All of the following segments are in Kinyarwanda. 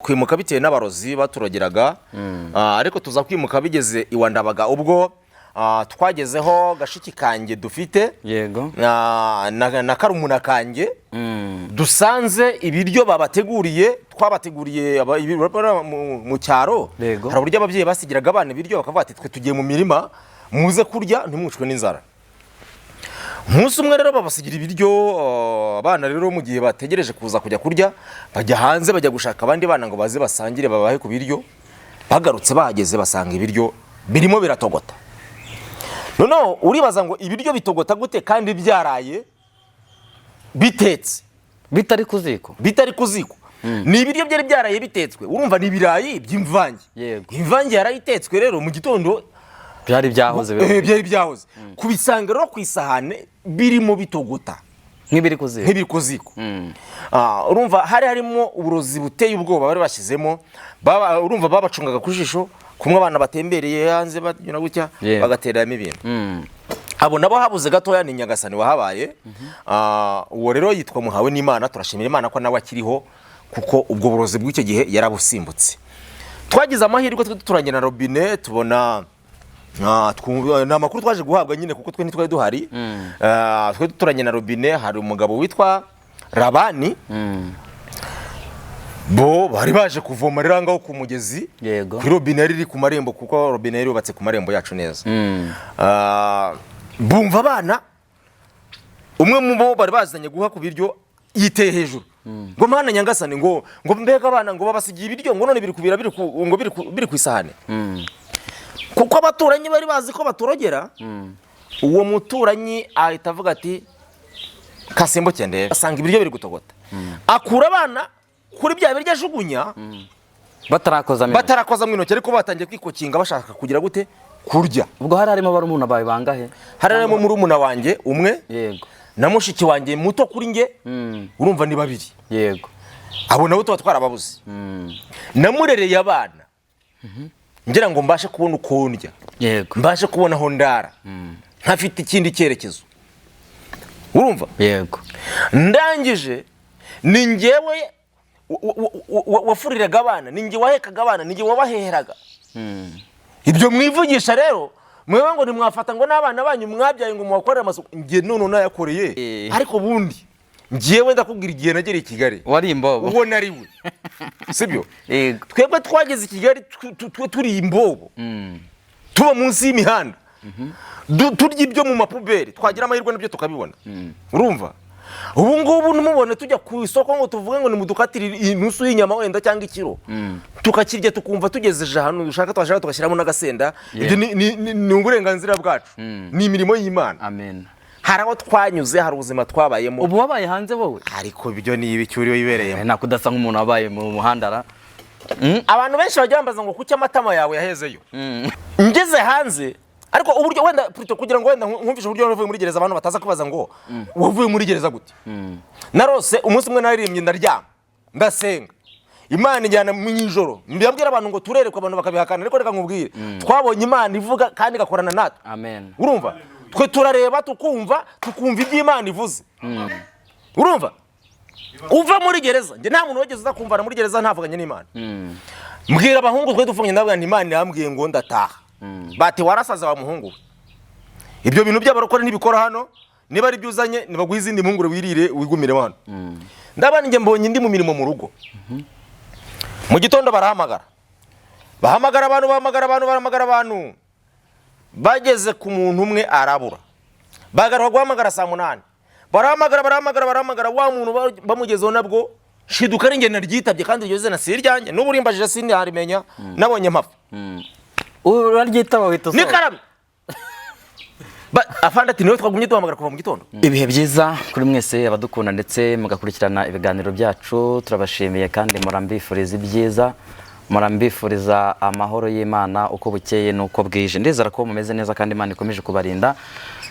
Kwimuka bitewe n'abarozi baturagiraga. Ariko tuza kwimuka bigeze iwa Ndabaga, ubwo twagezeho gashiki kanjye dufite na karumuna kanjye, dusanze ibiryo babateguriye, twabateguriye mu cyaro. Hari uburyo ababyeyi basigiraga abana ibiryo, bakavuga ati: "Twe tugiye mu mirima, muze kurya, ntimwicwe n'inzara." Umunsi umwe rero babasigira ibiryo. Abana rero, mu gihe bategereje kuza kujya kurya, bajya hanze, bajya gushaka abandi bana ngo baze basangire, babahe ku biryo. Bagarutse, bahageze basanga ibiryo birimo biratogota. Noneho uribaza ngo ibiryo bitogota gute kandi byaraye bitetse? Bitari ku ziko? Bitari ku ziko. Ni ibiryo byari byaraye bitetswe. Urumva ni ibirayi by'imvange. Imvange yarayitetswe rero mu gitondo. Byari byahoze. Byari byahoze. Kubisanga rero ku isahane birimo bitogota nk'ibiri ku ziko, nk'ibiri ku ziko. Urumva hari harimo uburozi buteye ubwoba bari bashyizemo. Urumva babacungaga ku jisho, kumwe abana batembereye hanze banyura gutya, bagatereramo ibintu. Abo nabo habuze gatoya, ni Nyagasani wahabaye. Uwo rero yitwa Muhawe n'Imana. Turashimira Imana ko nawe akiriho, kuko ubwo burozi bw'icyo gihe yarabusimbutse. Twagize amahirwe, twe duturanye na robine, tubona ni amakuru twaje guhabwa nyine, kuko twe ntitwari duhari. Twe duturanye na robine, hari umugabo witwa Rabani, bo bari baje kuvoma rero aho ngaho ku mugezi, kuri robine yari iri ku marembo, kuko robine yari yubatse ku marembo yacu neza. Bumva abana, umwe mu bo bari bazanye guha ku biryo yiteye hejuru ngo: "Mana Nyangasani," ngo "mbega abana," ngo "babasigiye ibiryo," ngo "none biri kubira, biri ku ngo biri ku isahane." Kuko abaturanyi bari bazi ko baturogera, uwo muturanyi ahita avuga ati: "Kasimbuke ndebe." Asanga ibiryo biri gutogota, akura abana kuri bya biryo ajugunya. Batarakozamo intoki. Batarakozamo intoki, ariko batangiye kwikokinga, bashaka kugira gute? Kurya. Ubwo hari harimo barumuna bawe bangahe? Hari harimo murumuna wanjye umwe na mushiki wanjye muto kuri nge. Urumva ni babiri. Abo nabo tuba twarababuze. Namurereye abana ngira ngo mbashe kubona uko ndya, mbashe kubona aho ndara, ntafite ikindi cyerekezo, urumva? Yego. Ndangije ni njyewe wafuriraga abana, ni njye wahekaga abana, ni njye wabaheheraga. Ibyo mwivugisha rero mwewe ngo ntimwafata ngo n'abana banyu mwabyaye ngo mubakorere amasuku, njye none nayakoreye. Ariko ubundi njyewe ndakubwira, igihe nagereye i Kigali, wari imbobo. Uwo nari we, sibyo? Yego. Twebwe twageze i Kigali turi imbobo, tuba munsi y'imihanda, turya ibyo mu mapuberi, twagira amahirwe nabyo tukabibona. Urumva ubu ngubu ntimubone tujya ku isoko ngo tuvuge ngo nimudukatire inusu y'inyama wenda cyangwa ikiro, tukakirya, tukumva tugejeje ahantu dushaka, twashaka tugashyiramo n'agasenda. Ibyo ni uburenganzira bwacu, ni imirimo y'Imana. Amen. Hari aho twanyuze, hari ubuzima twabayemo. Ubu wabaye hanze wowe? Ariko ibyo ni ibiki uriwe wibereyemo? Nta kudasa nk'umuntu wabaye mu muhanda ra. Abantu benshi bajya bambaza ngo: "Kuki amatama yawe yahezeyo?" Ngeze hanze, ariko uburyo wenda plutôt kugira ngo wenda nkumvishe uburyo wavuye muri gereza, abantu bataza kubaza ngo: "Wavuye muri gereza gute?" Narose umunsi umwe, naririmbye, ndaryama, ndasenga, Imana ijyana mu ijoro. Mbabwira abantu ngo turerekwa, abantu bakabihakana, ariko reka nkubwire, twabonye Imana ivuga kandi igakorana natwe. Amen. Urumva twe turareba, tukumva, tukumva ibyo Imana ivuze. Urumva uva muri gereza, njye nta muntu wigeze uza kumvana muri gereza ntavuganye n'Imana. Mbwira abahungu twe dufunganye, ndabwira nti: "Imana yambwiye ngo ndataha." Bati: "Warasaze wa muhungu we, ibyo bintu by'abarokore ntibikora hano. Niba ari byo uzanye, nibaguhe izindi mpungure wirire, wigumire hano." Ndabona njye mbonye indi mu mirimo mu rugo. Mu gitondo barahamagara, bahamagara abantu, bahamagara abantu, bahamagara abantu, bageze ku muntu umwe arabura. Bagaruka guhamagara saa 8, barahamagara, barahamagara, barahamagara, wa muntu bamugezeho nabwo shiduka ari njye naryitabye, kandi iryo zina si iryanjye. N'ubu urimbajije sinarimenya, nabonye mpapfa. Uraryitaba, wahita usohoka. Nikarame. Afande ati: "Niwe twagumye duhamagara kuva mu gitondo." Ibihe byiza kuri mwese abadukunda ndetse mugakurikirana ibiganiro byacu. Turabashimiye kandi murambifuriza ibyiza, murambifuriza amahoro y'Imana uko bukeye n'uko bwije. Ndizera ko mumeze neza kandi Imana ikomeje kubarinda.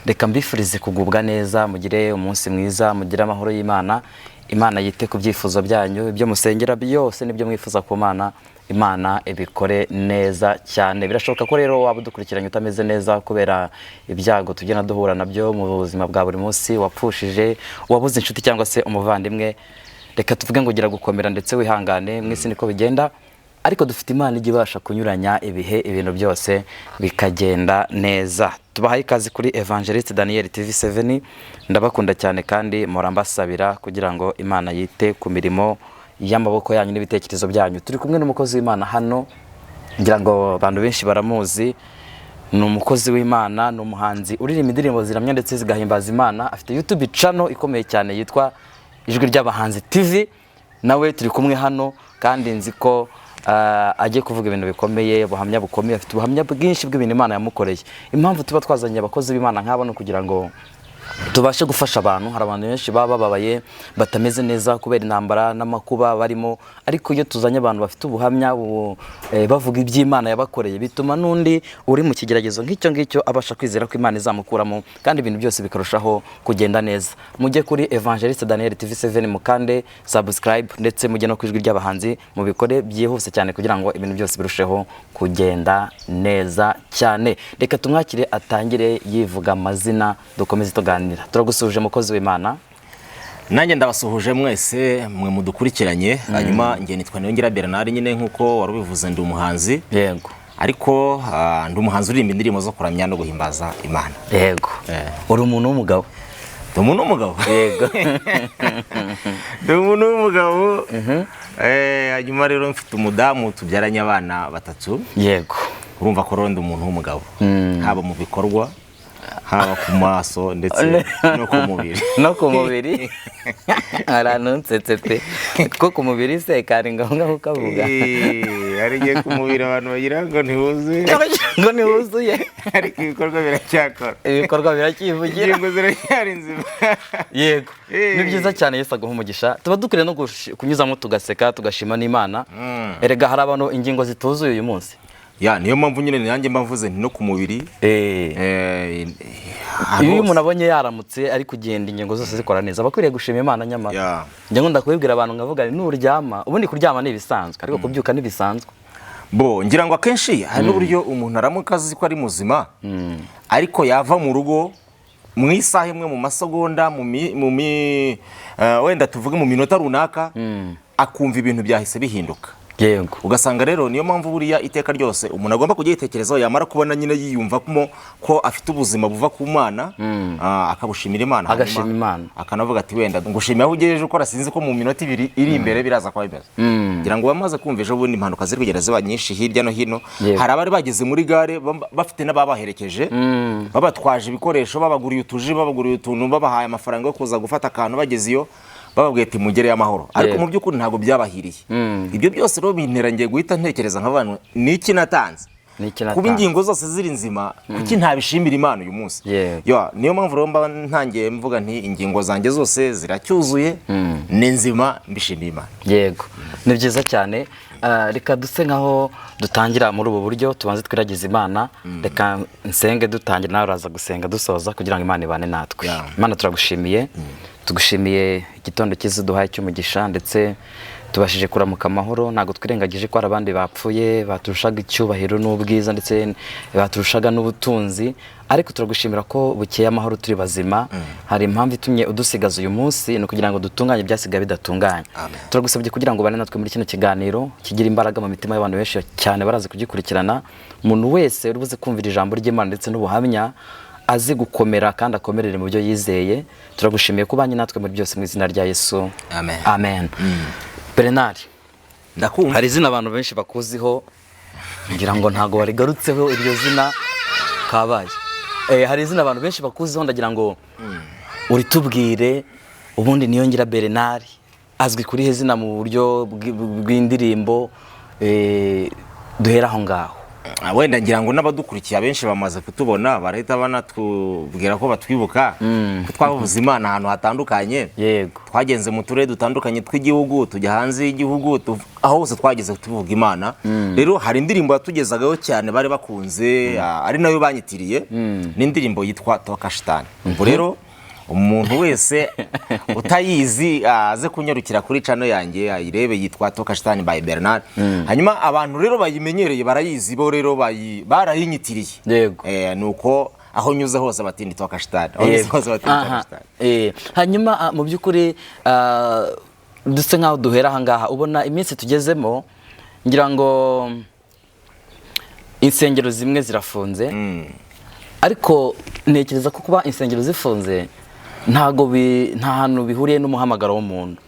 Reka mbifurize kugubwa neza, mugire umunsi mwiza, mugire amahoro y'Imana. Imana yite ku byifuzo byanyu, ibyo musengera byose n'ibyo mwifuza ku Mana, Imana ibikore neza cyane. Birashoboka ko rero waba udukurikiranye utameze neza kubera ibyago tugenda duhura nabyo mu buzima bwa buri munsi, wapfushije, wabuze inshuti cyangwa se umuvandimwe. Reka tuvuge ngo gira gukomera ndetse wihangane, mwisi niko bigenda, ariko dufite Imana ijya ibasha kunyuranya ibihe, ibintu byose bikagenda neza. Tubahaye ikaze kuri Evangelist Daniel TV7. Ndabakunda cyane kandi murambasabira kugira ngo Imana yite ku mirimo y'amaboko yanyu n'ibitekerezo byanyu. Turi kumwe n'umukozi w'Imana hano, ngira ngo abantu benshi baramuzi. Ni umukozi w'Imana, ni umuhanzi uririmba indirimbo ziramya ndetse zigahimbaza Imana. Afite YouTube channel ikomeye cyane yitwa Ijwi ry'Abahanzi TV. Nawe turi kumwe hano kandi nzi ko agiye kuvuga ibintu bikomeye, ubuhamya bukomeye. Afite ubuhamya bwinshi bw'ibintu Imana yamukoreye. Impamvu tuba twazanye abakozi b'Imana nk'aba ni ukugira ngo tubashe gufasha abantu. Hari abantu benshi baba bababaye, batameze neza kubera intambara n'amakuba barimo, ariko iyo tuzanye abantu bafite ubuhamya bavuga iby'Imana yabakoreye, bituma n'undi uri mu kigeragezo nk'icyo ngicyo abasha kwizera ko Imana izamukuramo, kandi ibintu byose bikarushaho kugenda neza. Mujye kuri Evangelist Daniel TV7 mukande subscribe, ndetse mujye no ku Ijwi ry'Abahanzi, mubikore byihuse cyane kugira ngo ibintu byose birusheho kugenda neza cyane. Reka tumwakire atangire yivuga amazina, dukomeze tuganira. Turagusuhuje, mukozi w'Imana. Nanjye ndabasuhuje mwese mwe mudukurikiranye. Hanyuma njye nitwa Niyongira Bernard nyine, nk'uko wari ubivuze, ndi umuhanzi. Ariko ndi umuhanzi uririmba indirimbo zo kuramya no guhimbaza Imana. Uri umuntu w'umugabo. Ndi umuntu w'umugabo. Ndi umuntu w'umugabo. Hanyuma rero mfite umudamu tubyaranye abana batatu. Urumva ko rero ndi umuntu w'umugabo, haba mu bikorwa, haba ku maso, ndetse no ku mubiri. No ku mubiri, aranunsetse pe. Ko ku mubiri se kari ngombwa kukavuga? Hari igihe ku mubiri abantu bagira ngo ntiwuzuye. Ngo ntiwuzuye. Ariko ibikorwa biracyakora. Ibikorwa biracyivugira. Ingingo ziracyari nzima. Yego, ni byiza cyane. Yesu aguha umugisha. Tuba dukwiriye no kunyuzamo tugaseka, tugashima n'Imana. Erega hari abantu ingingo zituzuye uyu munsi. Ya, niyo mpamvu nyine nanjye mba mvuze nti no ku mubiri. Ahantu Iyo hose. umuntu abonye yaramutse ari kugenda, ingingo zose zikora neza, aba akwiriye gushima Imana. Nyamara njya nkunda kubibwira abantu, nkavuga nti nuryama, ubundi kuryama ni ibisanzwe, ariko kubyuka ntibisanzwe. Bo ngira ngo akenshi hari n'uburyo umuntu aramuka azi ko ari muzima, ariko yava mu rugo mu isaha imwe, mu masegonda, mu mi, mu mi, wenda tuvuge mu minota runaka, akumva ibintu byahise bihinduka. Ugasanga rero niyo mpamvu buriya iteka ryose umuntu agomba kujya yitekerezaho, yamara kubona nyine yiyumvamo ko afite ubuzima buva ku Mana, akabushimira Imana. Agashima Hanyuma Imana. akanavuga ati wenda ngushimiye aho ugejeje ukora, sinzi ko mu minota 2 iri imbere biraza kuba bimeze. Ngira ngo bamaze kumva ejo bundi impanuka ziri kugenda ziba nyinshi hirya no hino. Hari abari bageze muri gare, bafite n'ababaherekeje, babatwaje ibikoresho, babaguriye utuji, babaguriye utuntu, babahaye amafaranga yo kuza gufata akantu, bageze iyo bababwiye ati mugereyo amahoro, ariko mu by'ukuri ntabwo byabahiriye. Ibyo byose rero bintera ngiye guhita ntekereza nk'abantu, ni iki natanze Ni iki kuba natanze? ingingo zose ziri nzima? Kuki ntabishimira Imana uyu munsi? Ya, niyo mpamvu rero mba ntangiye mvuga nti ingingo zanjye zose ziracyuzuye, ni nzima, mbishimiye Imana. Yego, ni byiza cyane. Reka duse nkaho dutangira muri ubu buryo, tubanze twiragize Imana. Reka nsenge dutangira, nawe uraza gusenga dusoza, kugira ngo Imana ibane natwe. Imana, turagushimiye, tugushimiye igitondo cyiza uduhaye cy'umugisha, ndetse tubashije kuramuka amahoro. Ntabwo twirengagije ko hari abandi bapfuye baturushaga icyubahiro n'ubwiza, ndetse baturushaga n'ubutunzi, ariko turagushimira ko bukeye amahoro, turi bazima. Hari impamvu itumye udusigaza uyu munsi, ni ukugira ngo dutunganye ibyasigaye bidatunganye. Amen. Turagusabye kugira ngo ubane natwe muri kino kiganiro kigira imbaraga mu mitima y'abantu benshi cyane baraza kugikurikirana. Umuntu wese uri buze kumvira ijambo ry'Imana ndetse n'ubuhamya, azi gukomera kandi akomerere mu byo yizeye. Turagushimiye ko ubanye natwe muri byose, mu izina rya Yesu. Amen. Amen. Bernard, Ndakumva. hari izina abantu benshi bakuziho, ngira ngo ntabwo warigarutseho iryo zina kabaye. Hari izina abantu benshi bakuziho, ndagira ngo uritubwire. Ubundi Niyongira Bernard azwi kuri he zina mu buryo bw'indirimbo? Duhera aho ngaho. Wenda ngira ngo n'abadukurikiye abenshi bamaze kutubona, barahita banatubwira ko batwibuka, ko twavuze Imana ahantu hatandukanye. Twagenze mu turere dutandukanye tw'igihugu, tujya hanze y'igihugu, aho hose twageze tuvuga Imana. Rero hari indirimbo yatugezagaho cyane bari bakunze, ari nayo banyitiriye, ni indirimbo yitwa Toka Shitani. Ubwo rero umuntu wese utayizi aze kunyarukira kuri channel yanjye ayirebe, yitwa Toka Shitani by Bernard. Hanyuma abantu rero bayimenyereye barayizi, bo rero barayinyitiriye. Nuko aho nyuze hose bati ni Toka Shitani, aho nyuze hose bati ni Toka Aha. Shitani. Hanyuma mu by'ukuri Duse nkaho duhera aha ngaha, ubona iminsi tugezemo, ngira ngo insengero zimwe zirafunze, ariko ntekereza ko kuba insengero zifunze ntago nta hantu bihuriye n'umuhamagaro w'umuntu.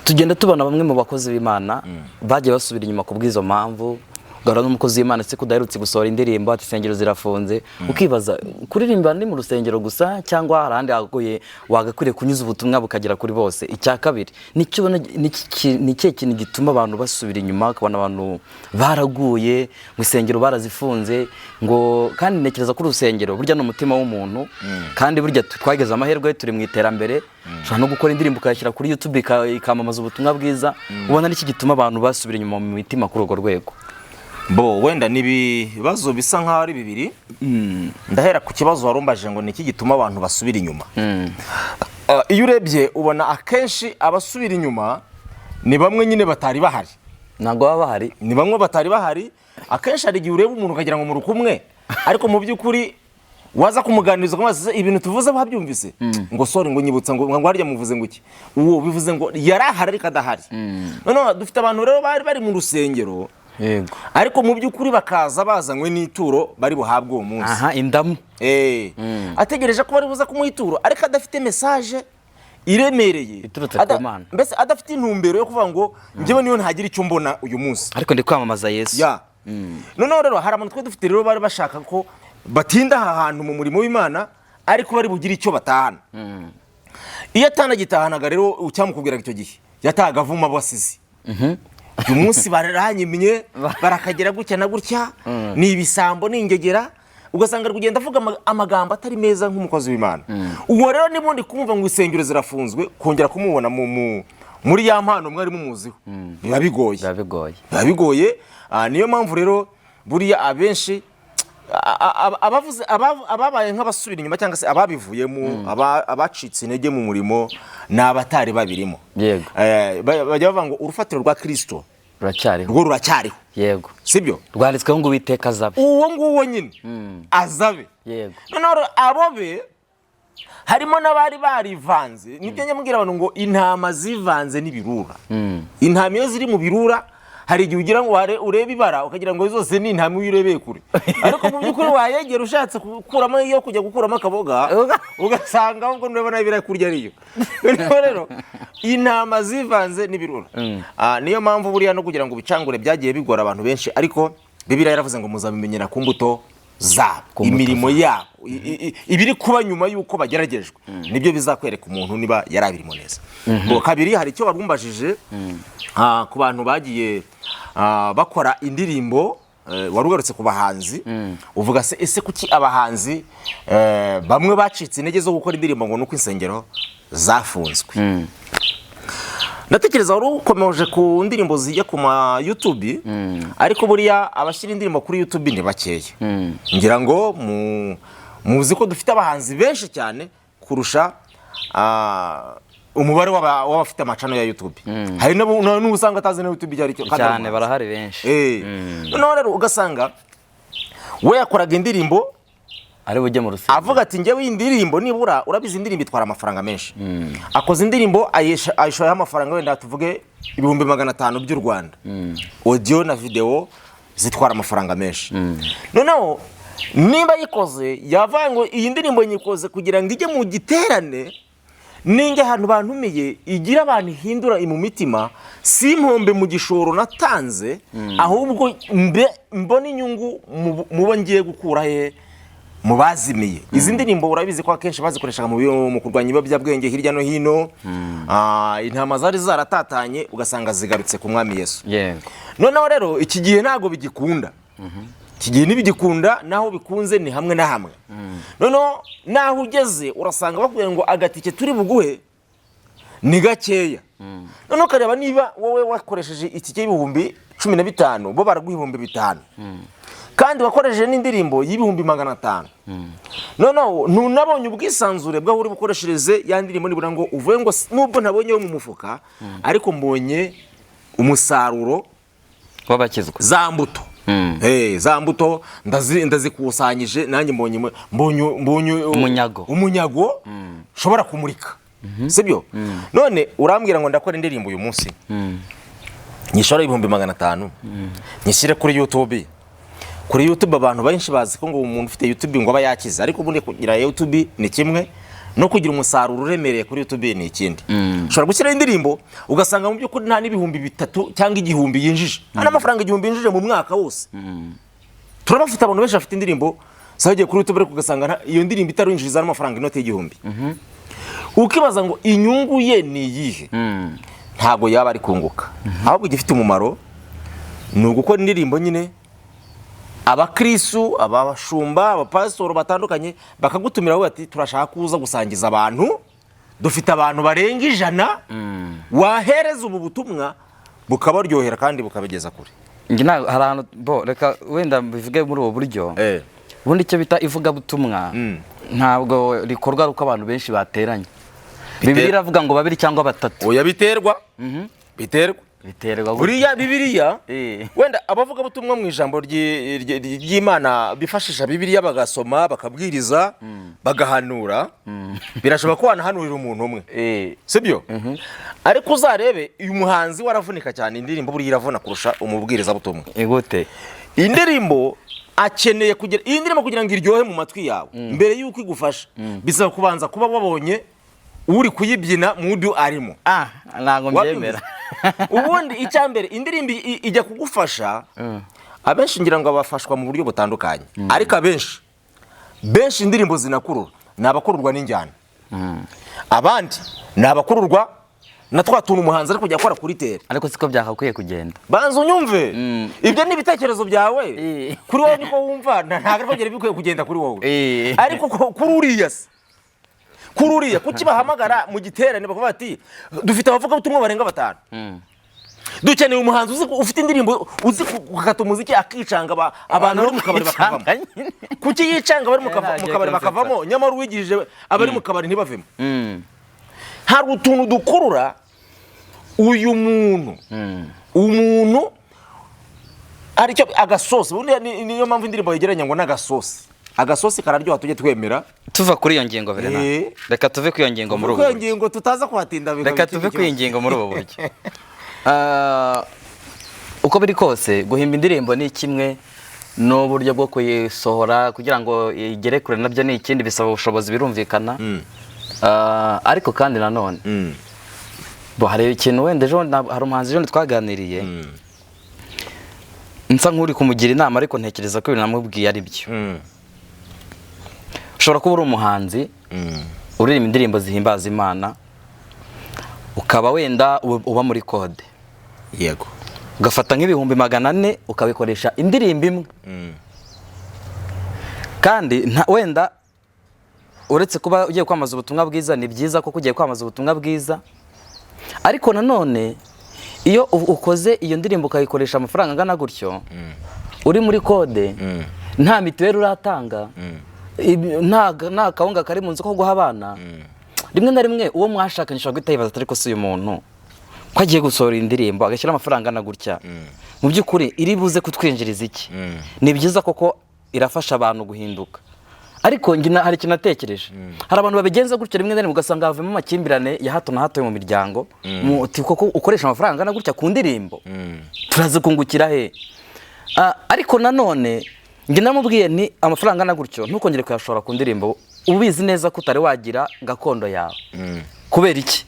Tugenda tubona bamwe mu bakozi b'Imana bagiye basubira inyuma ku bw'izo mpamvu. Ugahura n'umukozi w'Imana, se kudaherutse gusohora indirimbo? Ati insengero zirafunze. Ukibaza, kuririmba ni mu rusengero gusa cyangwa hari ahandi hagoye wagakwiriye kunyuza ubutumwa bukagera kuri bose? Icya kabiri, nicyo ubona ni ikihe kintu gituma abantu basubira inyuma, ukabona abantu baraguye mu insengero barazifunze? Ngo kandi ntekereza ko urusengero burya ni umutima w'umuntu, kandi burya twageze amahirwe, turi mu iterambere, ushobora no gukora indirimbo ukayashyira kuri YouTube ikamamaza ubutumwa bwiza. Ubona niki gituma abantu basubira inyuma mu mitima kuri urwo rwego? Bo wenda ni ibibazo bisa nkaho ari bibiri. Ndahera ku kibazo warumbaje ngo ni iki gituma abantu basubira inyuma. Iyo urebye ubona akenshi abasubira inyuma ni bamwe nyine batari bahari. Ntabwo baba bahari. Ni bamwe batari bahari. Akenshi hari igihe ureba umuntu ukagira ngo muri kumwe, ariko mu by'ukuri waza kumuganiriza ukamubaza, "Ese ibintu tuvuze babyumvise?" Ngo sorry, ngo nyibutsa, ngo harya muvuze ngo iki? Uwo bivuze ngo yari ahari ariko adahari. Noneho dufite abantu rero bari bari mu rusengero, ariko mu by'ukuri bakaza bazanywe n'ituro bari buhabwe uwo munsi. Aha, indamu. Ategereje ko bari buza kumuha ituro, ariko adafite message iremereye iturutse ku Mana. Mbese adafite intumbero yo kuvuga ngo njyewe niyo ntagira icyo mbona uyu munsi, ariko ndi kwamamaza Yesu. Ya, noneho rero hari abantu twe dufite rero bari bashaka ko batinda aha hantu mu murimo w'Imana, ariko bari bugire icyo batahana. Iyo atanagitahanaga rero, icyamukubwiraga icyo gihe yatahaga avuma abasizi: "Uyu munsi baranyimye, barakagera gutya na gutya, ni ibisambo, ni ingegera." Ugasanga ari kugenda avuga amagambo atari meza nk'umukozi w'Imana. Uwo rero nibundi kumva ngo insengero zirafunzwe, kongera kumubona muri ya mpano mwari mumuziho biba bigoye. Biba bigoye. Biba bigoye. Niyo mpamvu rero buriya abenshi abavuze ababaye nk'abasubira inyuma cyangwa se ababivuyemo, abacitse intege mu murimo, ni abatari babirimo. Bajya bavuga ngo urufatiro rwa Kirisito ruracyariho. Rwo ruracyariho. Sibyo? Rwanditsweho ngo Uwiteka azabe. Uwo nguwo nyine azabe. Noneho rero abo be harimo n'abari barivanze. Nibyo nyamubwira abantu ngo intama zivanze n'ibirura. Intama iyo ziri mu birura, hari igihe ugira ngo urebe ibara ukagira ngo zose ni intama iyo urebeye kure, ariko mu by'ukuri wayegera ushatse gukuramo iyo kujya gukuramo akaboga, ugasanga ahubwo nureba nabi birakurya ariyo. Noneho rero intama zivanze n'ibirura. Niyo mpamvu buriya no kugira ngo ubicangure byagiye bigora abantu benshi, ariko Bibiliya yaravuze ngo muzabimenyera ku mbuto zabo. Ku mbuto. Imirimo yabo, ibiri kuba nyuma y'uko bageragejwe, nibyo bizakwereka umuntu niba yari abirimo neza. Ngo kabiri, hari icyo warumbajije ku bantu bagiye bakora indirimbo. Wari ugarutse ku bahanzi, uvuga se ese kuki abahanzi bamwe bacitse intege zo gukora indirimbo ngo nuko insengero zafunzwe? Ndatekereza wari ukomeje ku ndirimbo zijya ku ma YouTube, ariko buriya abashyira indirimbo kuri YouTube ni bakeya. Ngira ngo muzi ko dufite abahanzi benshi cyane kurusha umubare w'abafite ama channel ya YouTube. Hari n'ubu usanga atazi na YouTube icyo ari cyo kandi ari Cyane. umuhanzi. Barahari benshi. Noneho rero ugasanga we yakoraga indirimbo ari bujye mu rusengero, avuga ati njyewe iyi ndirimbo nibura, urabizi indirimbo itwara amafaranga menshi. Akoze indirimbo ayishoyeho amafaranga wenda tuvuge 500,000 by'u Rwanda. Audio na video zitwara amafaranga menshi. Noneho niba ayikoze yavuga ngo iyi ndirimbo nyikoze kugira ngo ijye mu giterane, ninjye ahantu bantumiye igira abantu ihindura mu mitima, si impombe mu gishoro natanze, ahubwo mbe mbone inyungu mu bo ngiye gukura he mu bazimiye. Izi ndirimbo urabizi ko akenshi bazikoreshaga mu kurwanya ibiyobyabwenge hirya no hino. Intama zari zaratatanye ugasanga zigarutse ku Mwami Yesu. Noneho rero iki gihe ntabwo bigikunda, iki gihe ntibigikunda, naho bikunze ni hamwe na hamwe. Noneho naho ugeze urasanga bakubwira ngo agatike turi buguhe ni gakeya. Noneho ukareba niba wowe wakoresheje itike y'15,000, bo baraguha 5,000, kandi wakoresheje n'indirimbo y'500,000. Noneho ntunabonye ubwisanzure bw'aho uri bukoreshereze ya ndirimbo, nibura ngo uvuge ngo nubwo ntabonye yo mu mufuka, ariko mbonye umusaruro w'abakizwa. Za mbuto. Za mbuto ndazikusanyije, nanjye mbonye Umunyago. Umunyago nshobora kumurika. Sibyo? None urambwira ngo ndakora indirimbo uyu munsi, nyishora 500,000, nyishyire kuri YouTube. Kuri YouTube abantu benshi bazi ko ngo umuntu ufite YouTube ngo aba yakize, ariko ubundi kugira YouTube ni kimwe no kugira umusaruro uremereye kuri YouTube ni ikindi. Ushobora gushyiraho indirimbo ugasanga mu by'ukuri nta n'3,000 cyangwa 1,000 yinjije, nta n'amafaranga 1,000 yinjije mu mwaka wose. Turabafite abantu benshi bafite indirimbo zagiye kuri YouTube, ariko ugasanga iyo ndirimbo itarinjiriza n'amafaranga inoti y'1,000. Ukibaza ngo inyungu ye ni iyihe? Ntabwo yaba ari kunguka. Ahubwo igifite umumaro ni ugukora indirimbo nyine, abakrisu, abashumba, abapasitoro batandukanye bakagutumira bavuga ati: "Turashaka kuza gusangiza abantu, dufite abantu barenga 100 wahereza ubu butumwa bukabaryohera kandi bukabageza kure." Njye hari ahantu bo, reka wenda mbivuge muri ubu buryo. Ubundi icyo bita ivugabutumwa ntabwo rikorwa ari uko abantu benshi bateranye. Bibiliya iravuga ngo babiri cyangwa batatu. Oya, biterwa, biterwa. Biterwa gute? Buriya Bibiliya, wenda abavugabutumwa mu ijambo ry'Imana bifashisha Bibiliya, bagasoma, bakabwiriza, bagahanura. Birashoboka ko wanahanurira umuntu umwe, sibyo? Ariko uzarebe uyu muhanzi waravunika cyane. Indirimbo buriya iravuna kurusha umubwirizabutumwa. Gute? Indirimbo akeneye kugira, iyi ndirimbo kugira ngo iryohe mu matwi yawe, mbere y'uko igufasha bisaba kubanza kuba wabonye uri kuyibyina mudu arimo. Ah, ntabwo mbyemera. Ubundi icya mbere, indirimbo ijya kugufasha, abenshi ngira ngo bafashwa mu buryo butandukanye, ariko abenshi benshi indirimbo zinakurura ni abakururwa n'injyana, abandi ni abakururwa na twa tuntu umuhanzi ari kujya akora kuri terrain. Ariko siko byakakwiye kugenda. Banza unyumve. Ibyo ni ibitekerezo byawe. Kuri wowe niko wumva, ntabwo ariko byari bikwiye kugenda kuri wowe. Ariko kuri uriya se, kuri uriya kuki bahamagara mu giterane bakavuga bati: "Dufite abavugabutumwa barenga batanu, dukeneye umuhanzi uzi ufite indirimbo, uzi gukata umuziki akicanga, abantu bari mu kabari bakavamo"? Kuki yicanga abari Ntagiye mu kabari kunsetsa. bakavamo, nyamara uwigishije abari mu kabari ntibavemo? Hari utuntu dukurura uyu muntu, umuntu aricyo agasosi. Ubundi niyo mpamvu indirimbo yegeranya ngo n'agasosi, agasosi kararyoha, tujye twemera. Tuva kuri iyo ngingo, Verena. Reka tuve kuri iyo ngingo muri ubu Kuri iyo buryo. ngingo tutaza kuhatinda bikaba Reka ikindi tuve kuri iyi kibazo. ngingo muri ubu buryo. Uko biri kose, guhimba indirimbo ni kimwe, n'uburyo bwo kuyisohora kugira ngo igere kure nabyo ni ikindi, bisaba ubushobozi, birumvikana. Ariko kandi nanone bo hari ikintu wenda ejo hari umuhanzi ejo twaganiriye, nsa nk'uri kumugira inama, ariko ntekereza ko ibintu namubwiye ari byo. Ushobora kuba uri umuhanzi uririmba indirimbo zihimbaza Imana, ukaba wenda uba muri kode, ugafata nk'400,000 ukabikoresha indirimbo imwe. Kandi wenda uretse kuba ugiye kwamamaza ubutumwa bwiza, ni byiza kuko ugiye kwamamaza ubutumwa bwiza, ariko nanone iyo ukoze iyo ndirimbo ukayikoresha amafaranga angana gutyo, uri muri kode, nta mituweli uratanga, nta kawunga kari mu nzu ko guha abana, rimwe na rimwe uwo mwashakanye ushobora guhita yibaza ati: "Ariko si uyu muntu ko agiye gusohora indirimbo agashyira amafaranga angana gutya, mu by'ukuri iri buze kutwinjiriza iki?" Ni byiza koko irafasha abantu guhinduka, ariko njye hari ikintu natekereje. Hari abantu babigenza gutyo, rimwe na rimwe ugasanga havamo amakimbirane ya hato na hato mu miryango. Uti koko ukoresha amafaranga angana gutya ku ndirimbo, turaza kungukira he? Ariko nanone njye namubwiye ni amafaranga angana gutyo ntukongere kuyashora ku ndirimbo ubizi neza ko utari wagira gakondo yawe. Kubera iki?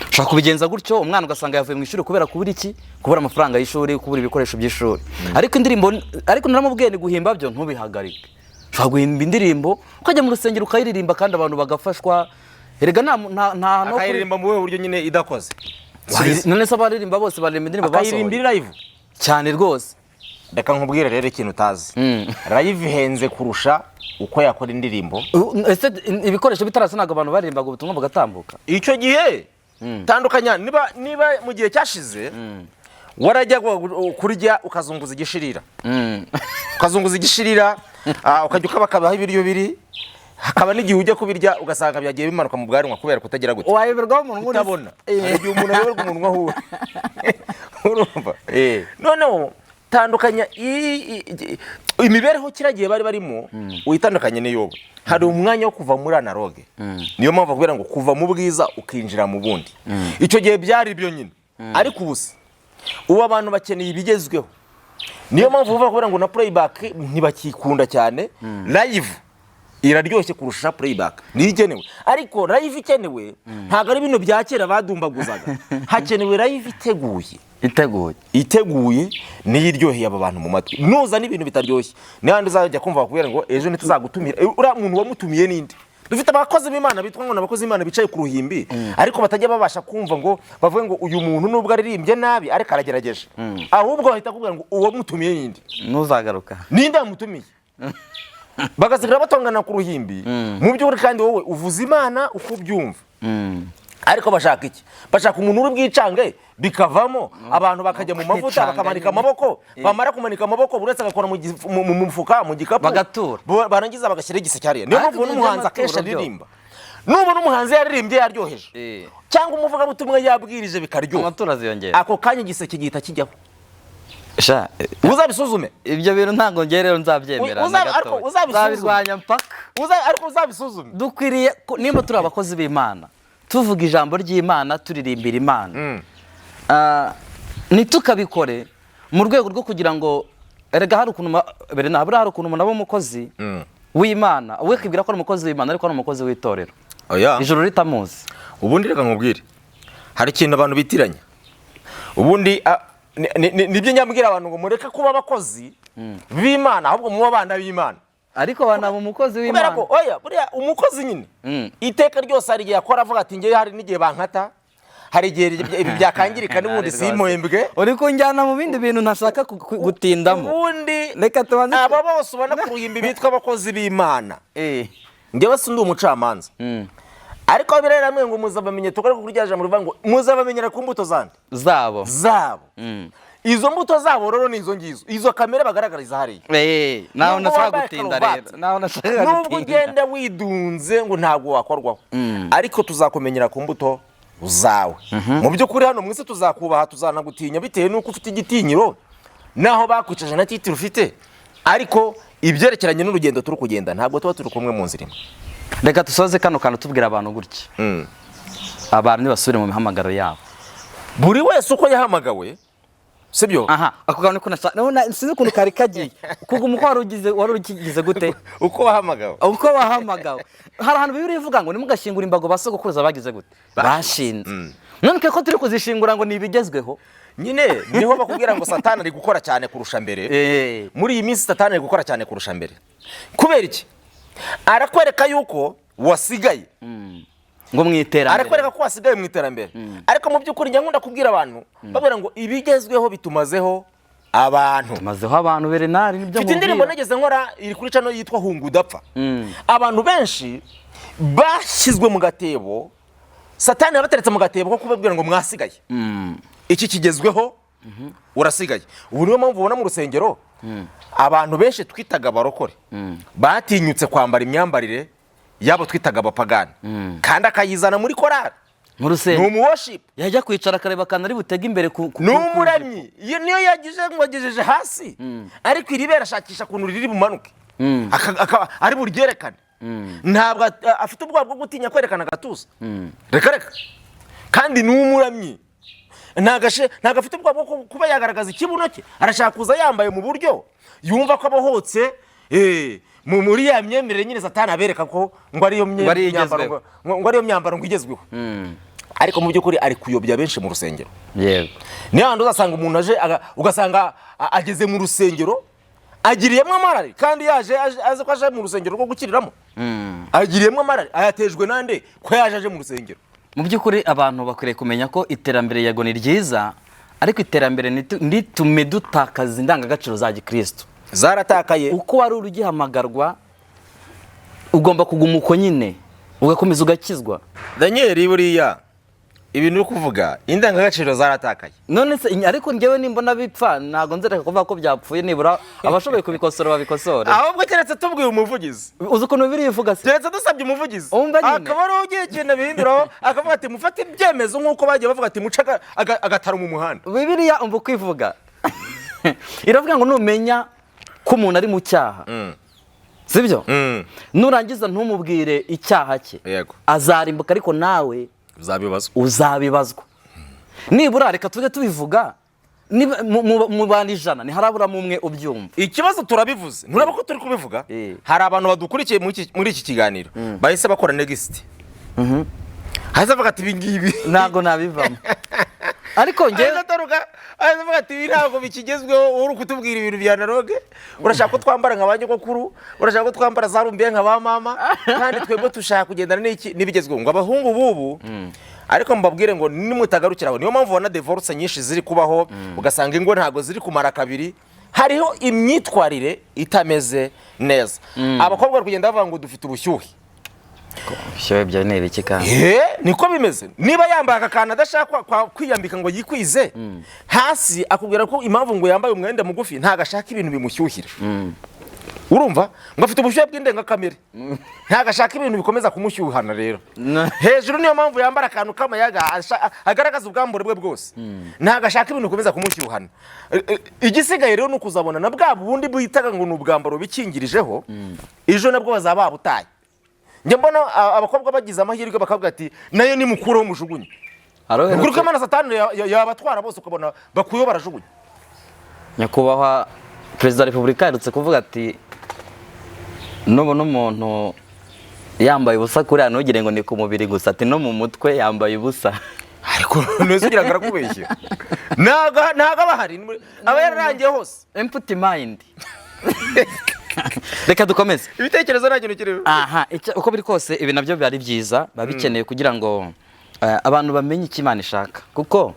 Ushobora kubigenza gutyo, umwana ugasanga yavuye mu ishuri kubera kubura iki? Kubura amafaranga y'ishuri, kubura ibikoresho by'ishuri. Ariko indirimbo, ariko naramubwiye ni guhimba byo ntubihagarike. Ushobora guhimba indirimbo ukajya mu rusengero ukayiririmba kandi abantu bagafashwa. Erega nta no kuri- Akayiririmba mu buhe buryo nyine idakoze? None se abaririmba bose baririmba indirimbo Akayiririmba basohoye? iri live? Cyane rwose. Reka nkubwire rero ikintu utazi. Live ihenze kurusha uko yakora indirimbo. Ese ibikoresho bitaraza ntabwo abantu baririmbaga ubutumwa bugatambuka? Icyo gihe tandukanya, niba mu gihe cyashize warajya kurya ukazunguza igishirira, ukazunguza igishirira, ukajya ukabakabaho ibiryo biri, hakaba n'igihe ujya kubirya ugasanga byagiye bimanuka mu bwanwa kubera kutagira gute? Wayoberwaho umuntu. Kutabona. Hari igihe umuntu ayoberwa umunwa aho uri, urumva? Noneho Tandukanya imibereho kiriya gihe bari barimo, uyitandukanye n'iy'ubu. Hari umwanya wo kuva muri analogue. Niyo mpamvu bakubwira ngo kuva mu bwiza ukinjira mu bundi. Icyo gihe byari ibyo nyine, ariko ubu se ubu abantu bakeneye ibigezweho. Niyo mpamvu bakubwira ngo na playback ntibakikunda cyane. Live iraryoshye kurusha playback, niyo ikenewe. Ariko live ikenewe ntabwo ari bino bya kera badumbaguzaga. Hakenewe live iteguye. Iteguye. Iteguye niyo iryoheye aba bantu mu matwi. Nuza n'ibintu bitaryoshye, n'ahandi uzajya kumva bakubwira ngo ejo ntituzagutumira. Uriya muntu wamutumiye ninde? Dufite abakozi b'Imana bitwa ngo ni abakozi b'Imana bicaye ku ruhimbi, ariko batajya babasha kumva ngo bavuge ngo uyu muntu nubwo aririmbye nabi ariko aragerageje. Ahubwo bahita bakubwira ngo uwamutumiye ninde? Ntuzagaruka. Ninde wamutumiye? Bagasigara batongana ku ruhimbi. Mu by'ukuri kandi wowe uvuza Imana uko ubyumva, ariko bashaka iki? Bashaka umuntu uri bwicange, bikavamo abantu bakajya mu mavuta, Kwicanga bakamanika nyine. amaboko. Bamara kumanika amaboko, buri wese agakora mu mufuka, mu gikapu. Bagatura. Barangiza bagashyiraho igiseke hariya. Niyo Ariko mpamvu ibyo n'umuhanzi by'amaturo akenshi byo. aririmba, nubona umuhanzi yaririmbye yaryoheje, cyangwa umuvugabutumwa yabwirije bikaryoha, Amaturo aziyongera. ako kanya igiseke gihita kijyaho. Sha, Uzabisuzume. ibyo bintu ntabwo ngewe rero nzabyemera na Ariko gatoya. uzabisuzume. Nzabirwanya mpaka. Ariko uzabisuzume. Dukwiriye nimba turi abakozi b'Imana, tuvuga ijambo ry'Imana, turirimbira Imana, ntitukabikore mu rwego rwo kugira ngo, erega hari ukuntu Bernard, buriya hari ukuntu umuntu aba umukozi w'Imana, we akibwira ko ari umukozi w'Imana ariko ari umukozi w'itorero, Oya. ijoro ritamuzi. Ubundi reka nkubwire, hari ikintu abantu bitiranya. Ubundi nibyo nyambwira abantu ngo mureke kuba abakozi b'Imana, ahubwo mube abana b'Imana. Ariko banaba umukozi Kubera w'Imana. ko oya, buriya umukozi nyine iteka ryose hari igihe akora avuga ati ngewe hari n'igihe bankata, hari igihe ibi byakangirika, n'ubundi Rwose. simpembwe. Uri kunjyana mu bindi bintu ntashaka gutindamo. Ubundi Reka tubanze aba bose ubona ku ruhimbi bitwa abakozi b'Imana, ngewe si ndi umucamanza, ariko birera hamwe ngo muzabamenye, tukore kuri rya jambo rivuga ngo muzabamenyera ku mbuto zandi. Zabo. Zabo. Izo mbuto zabo rero ni izo ngizo, izo kamere bagaragariza hariya. Naho Nubwo nashaka wambaye gutinda karuvati, rero, naho nashaka nubwo gutinda. ugenda widunze ngo ntabwo wakorwaho, ariko tuzakumenyera ku mbuto zawe. Mu by'ukuri hano mu isi tuzakubaha, tuzanagutinya bitewe n'uko ufite igitinyiro naho bakwicaje na titre ufite, ariko ibyerekeranye n'urugendo turi kugenda ntabwo tuba turi kumwe mu nzira imwe. Reka dusoze kano kantu tubwira abantu gutya: abantu nibasubire mu mihamagaro yabo. Buri wese uko yahamagawe, sibyo? Aha, ako kantu ko sinzi ukuntu kari kagiye kuguma uko wari ugize, wari ukigize gute? Uko wahamagawe. Uko wahamagawe. Hari ahantu Bibiliya ivuga ngo ntimugashyingure imbago ba sogokuruza bagize gute? Bashinze. None ko turi kuzishingura ngo ni ibigezweho. Nyine niho bakubwira ngo Satani ari gukora cyane kurusha mbere. Muri iyi minsi Satani ari gukora cyane kurusha mbere. Kubera iki? Arakwereka yuko wasigaye. Ngo mu iterambere. Arakwereka ko wasigaye mu iterambere, ariko mu by'ukuri njya nkunda kubwira abantu, babwira ngo ibigezweho bitumazeho abantu. Tumazeho abantu, Bernard, nibyo. Mfite indirimbo Nkubwira. nageze nkora, iri kuri channel, yitwa Hunga Udapfa. Abantu benshi bashyizwe mu gatebo, Satani yabateretse mu gatebo ko kubabwira ngo mwasigaye, iki kigezweho, urasigaye. Ubu niyo mpamvu ubona mu rusengero abantu benshi twitaga abarokore batinyutse kwambara imyambarire yabo twitaga abapagani, kandi akayizana muri korari. Mu Ni rusengero. umuworship. Yajya kwicara akareba akantu ari butege imbere ku Ni umuramyi. Iyo niyo yagize ngo agejeje hasi, ariko iri bere ashakisha ukuntu riri bumanuke, ari buryerekane. Ntabwo afite ubwoba bwo gutinya kwerekana agatuza. Reka reka, kandi ni umuramyi, ntabwo afite ubwoba bwo kuba yagaragaza ikibuno cye. Arashaka kuza yambaye mu buryo yumva ko abohotse, muri ya myemerere nyine Satani abereka ko ngo ariyo Ngo ariyo myambaro, igezweho. ngo ariyo myambaro ngo igezweho, ariko mu by'ukuri ari kuyobya benshi mu rusengero. Niyo hantu uzasanga umuntu aje ugasanga ageze mu rusengero agiriyemo amarari, kandi yaje azi ko aje mu rusengero rwo gukiriramo. Agiriyemo amarari ayatejwe nande ko yaje aje mu rusengero? Mu by'ukuri abantu bakwiriye kumenya ko iterambere, yego, ni ryiza, ariko iterambere ntitume dutakaza indangagaciro za gikristo. Zaratakaye. Uko wari uri ugihamagarwa ugomba kuguma uko nyine, ugakomeza ugakizwa. Daniel, buriya ibintu uri kuvuga, indangagaciro zaratakaye. None se ariko njyewe nimbona bipfa ntabwo nzereka kuvuga ko byapfuye, nibura abashoboye kubikosora babikosore. Ahubwo keretse tubwiye umuvugizi. Uzi ukuntu Bibiliya ivuga se? Keretse dusabye umuvugizi, Umva nyine. akaba ari ugiye ikintu abihinduraho, akavuga ati mufate ibyemezo, nk'uko bagiye bavuga ati muce agataro mu muhanda. Bibiliya umva uko ivuga. Iravuga ngo numenya ko umuntu ari mu cyaha, sibyo, nurangiza ntumubwire icyaha cye, azarimbuka, ariko nawe uzabibazwa. Uzabibazwa. Nibura reka tujye tubivuga, niba mu bantu 100 ntiharaburamo umwe ubyumva. Ikibazo turabivuze, ntureba ko turi kubivuga? Hari abantu badukurikiye muri iki kiganiro bahise bakora next, hahise avuga ati: "Ibi ngibi Ntabwo nabivamo, ariko njye Ahise ataruka, ahise avuga ati: "Ibi ntabwo bikigezweho. Uri kutubwira ibintu bya analogue, urashaka ko twambara nka ba nyogokuru, urashaka ko twambara za rumbiya nka ba mama, kandi twebwe dushaka kugendana n'iki, n'ibigezweho." Ngo abahungu b'ubu. Ariko mbabwire ngo nimutagarukira aho, niyo mpamvu ubona divorce nyinshi ziri kubaho, ugasanga ingo ntabwo ziri kumara kabiri. Hariho imyitwarire itameze neza. Abakobwa bari kugenda bavuga ngo dufite ubushyuhe. Ubushyuhe byo ni ibiki kandi? Niko bimeze. Niba yambaye aka kantu adashaka kwiyambika ngo yikwize hasi, akubwira ko impamvu ngo yambaye umwenda mugufi ntabwo ashaka ibintu bimushyuhira. Urumva ngo afite ubushyuhe bw'indengakamere, ntabwo ashaka ibintu bikomeza kumushyuhana. Rero hejuru niyo mpamvu yambara akantu k'amayaga, agaragaza ubwambure bwe bwose, ntabwo ashaka ibintu bikomeza kumushyuhana. Igisigaye rero ni ukuzabona na bwa bundi bwitaga ngo ni ubwambaro bikingirijeho, ejo nabwo bazaba babutaye. Njya mbona abakobwa bagize amahirwe bakavuga ati: "Nayo nimukureho mujugunye." Hari uherutse- Ukuri kw'Imana, Satani yabatwara bose, ukabona bakuyeho barajugunya. Nyakubahwa Perezida wa Repubulika aherutse kuvuga ati: "Nubona umuntu yambaye ubusa kuriya, ntugire ngo ni ku mubiri gusa," ati: "No mu mutwe yambaye ubusa." Ariko ntuzi ugira ngo arakubeshya? Ntabwo aba ahari, aba yararangiye hose. Empty mind. Reka dukomeze. Ibitekerezo nta kintu kiriho. Aha, uko biri kose ibi nabyo biba ari byiza, biba bikeneye kugira ngo abantu bamenye icyo Imana ishaka, kuko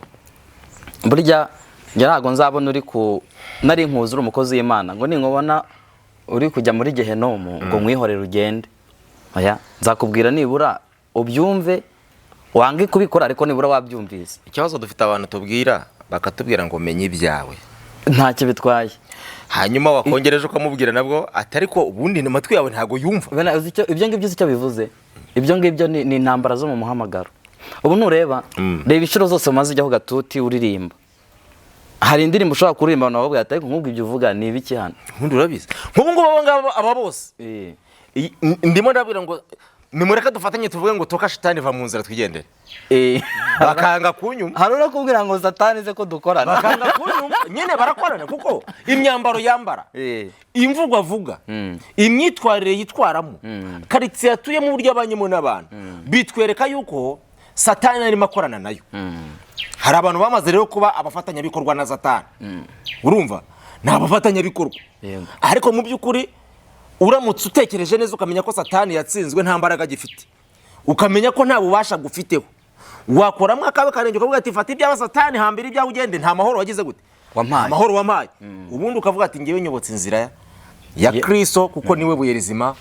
burya njye ntabwo nzabona uri ku nari nkuzi uri umukozi w'Imana ngo ninkubona uri kujya muri gehenomu ngo nkwihorere ugende. Oya, nzakubwira nibura ubyumve, wange kubikora, ariko nibura wabyumvise. Ikibazo dufite, abantu tubwira bakatubwira ngo: "Menye ibyawe." Ntacyo bitwaye. Hanyuma wakongereje ukamubwira nabwo ati: "Ariko ubundi amatwi yawe ntabwo yumva." Bene, uzi ibyo ngibyo, uzi icyo bivuze? Ibyo ngibyo ni intambara zo mu muhamagaro. Ubu nureba, reba inshuro zose umaze ujyaho gatuti uririmba, hari indirimbo ushobora kuririmba abantu bakubwira ati: "Ariko nk'ubwo ibyo uvuga ni ibiki hano?" Ubundi urabizi, nk'ubu ngubu aba ngaba, aba bose, ndimo ndabwira ngo nimureke dufatanye tuvuge ngo: "Toka shitani, va mu nzira, twigendere." Bakanga kunyuma. Hari urakubwira ngo: "Satani ze ko dukorana?" Bakanga kunyuma nyine. Barakorana, kuko imyambaro yambara, imvugo avuga, imyitwarire yitwaramo, karitsiye atuyemo, uburyo abanyemo n'abantu, bitwereka yuko Satani arimo akorana nayo. Hari abantu bamaze rero kuba abafatanyabikorwa na Satani. Urumva ni abafatanyabikorwa. Ariko mu by'ukuri uramutse utekereje neza, ukamenya ko Satani yatsinzwe, nta mbaraga agifite, ukamenya ko nta bubasha gufiteho, wakoramo akabe karenge ukavuga ati: "Fata ibyawe Satani, hambira ibyawe ugende, nta mahoro wagize gute?" Wampaye. Amahoro wampaye. Ubundi ukavuga ati: "Ngewe nyobotse inzira ya Kristo, kuko niwe buye rizima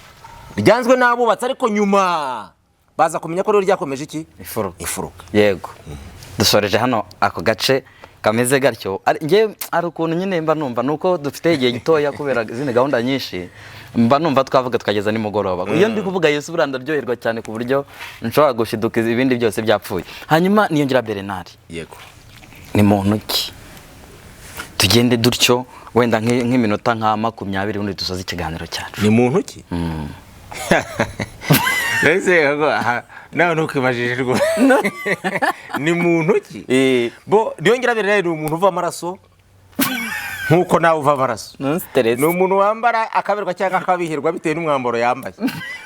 ryanzwe n'abubatsi, ariko nyuma baza kumenya ko rero ryakomeje iki?" Imfuruka. Imfuruka. Yego, dusoreje hano ako gace kameze gatyo. Njye hari ukuntu nyine mba numva nuko dufite igihe gitoya kubera izindi gahunda nyinshi, mba numva twavuga tukageza nimugoroba. Iyo ndi kuvuga Yesu buriya ndaryoherwa cyane ku buryo nshobora gushiduka ibindi byose byapfuye. Hanyuma Niyongira Bernard ni muntu ki? Tugende dutyo wenda nk'iminota nka 20, ubundi dusoze ikiganiro cyacu. Ni muntu ki? Ese nawe ntukibajije rwose ni muntu ki? Bo Niyongira Bernard ni umuntu uva amaraso nk'uko nawe uva amaraso. Non stress. Ni umuntu wambara akaberwa cyangwa akabihirwa bitewe n'umwambaro yambaye.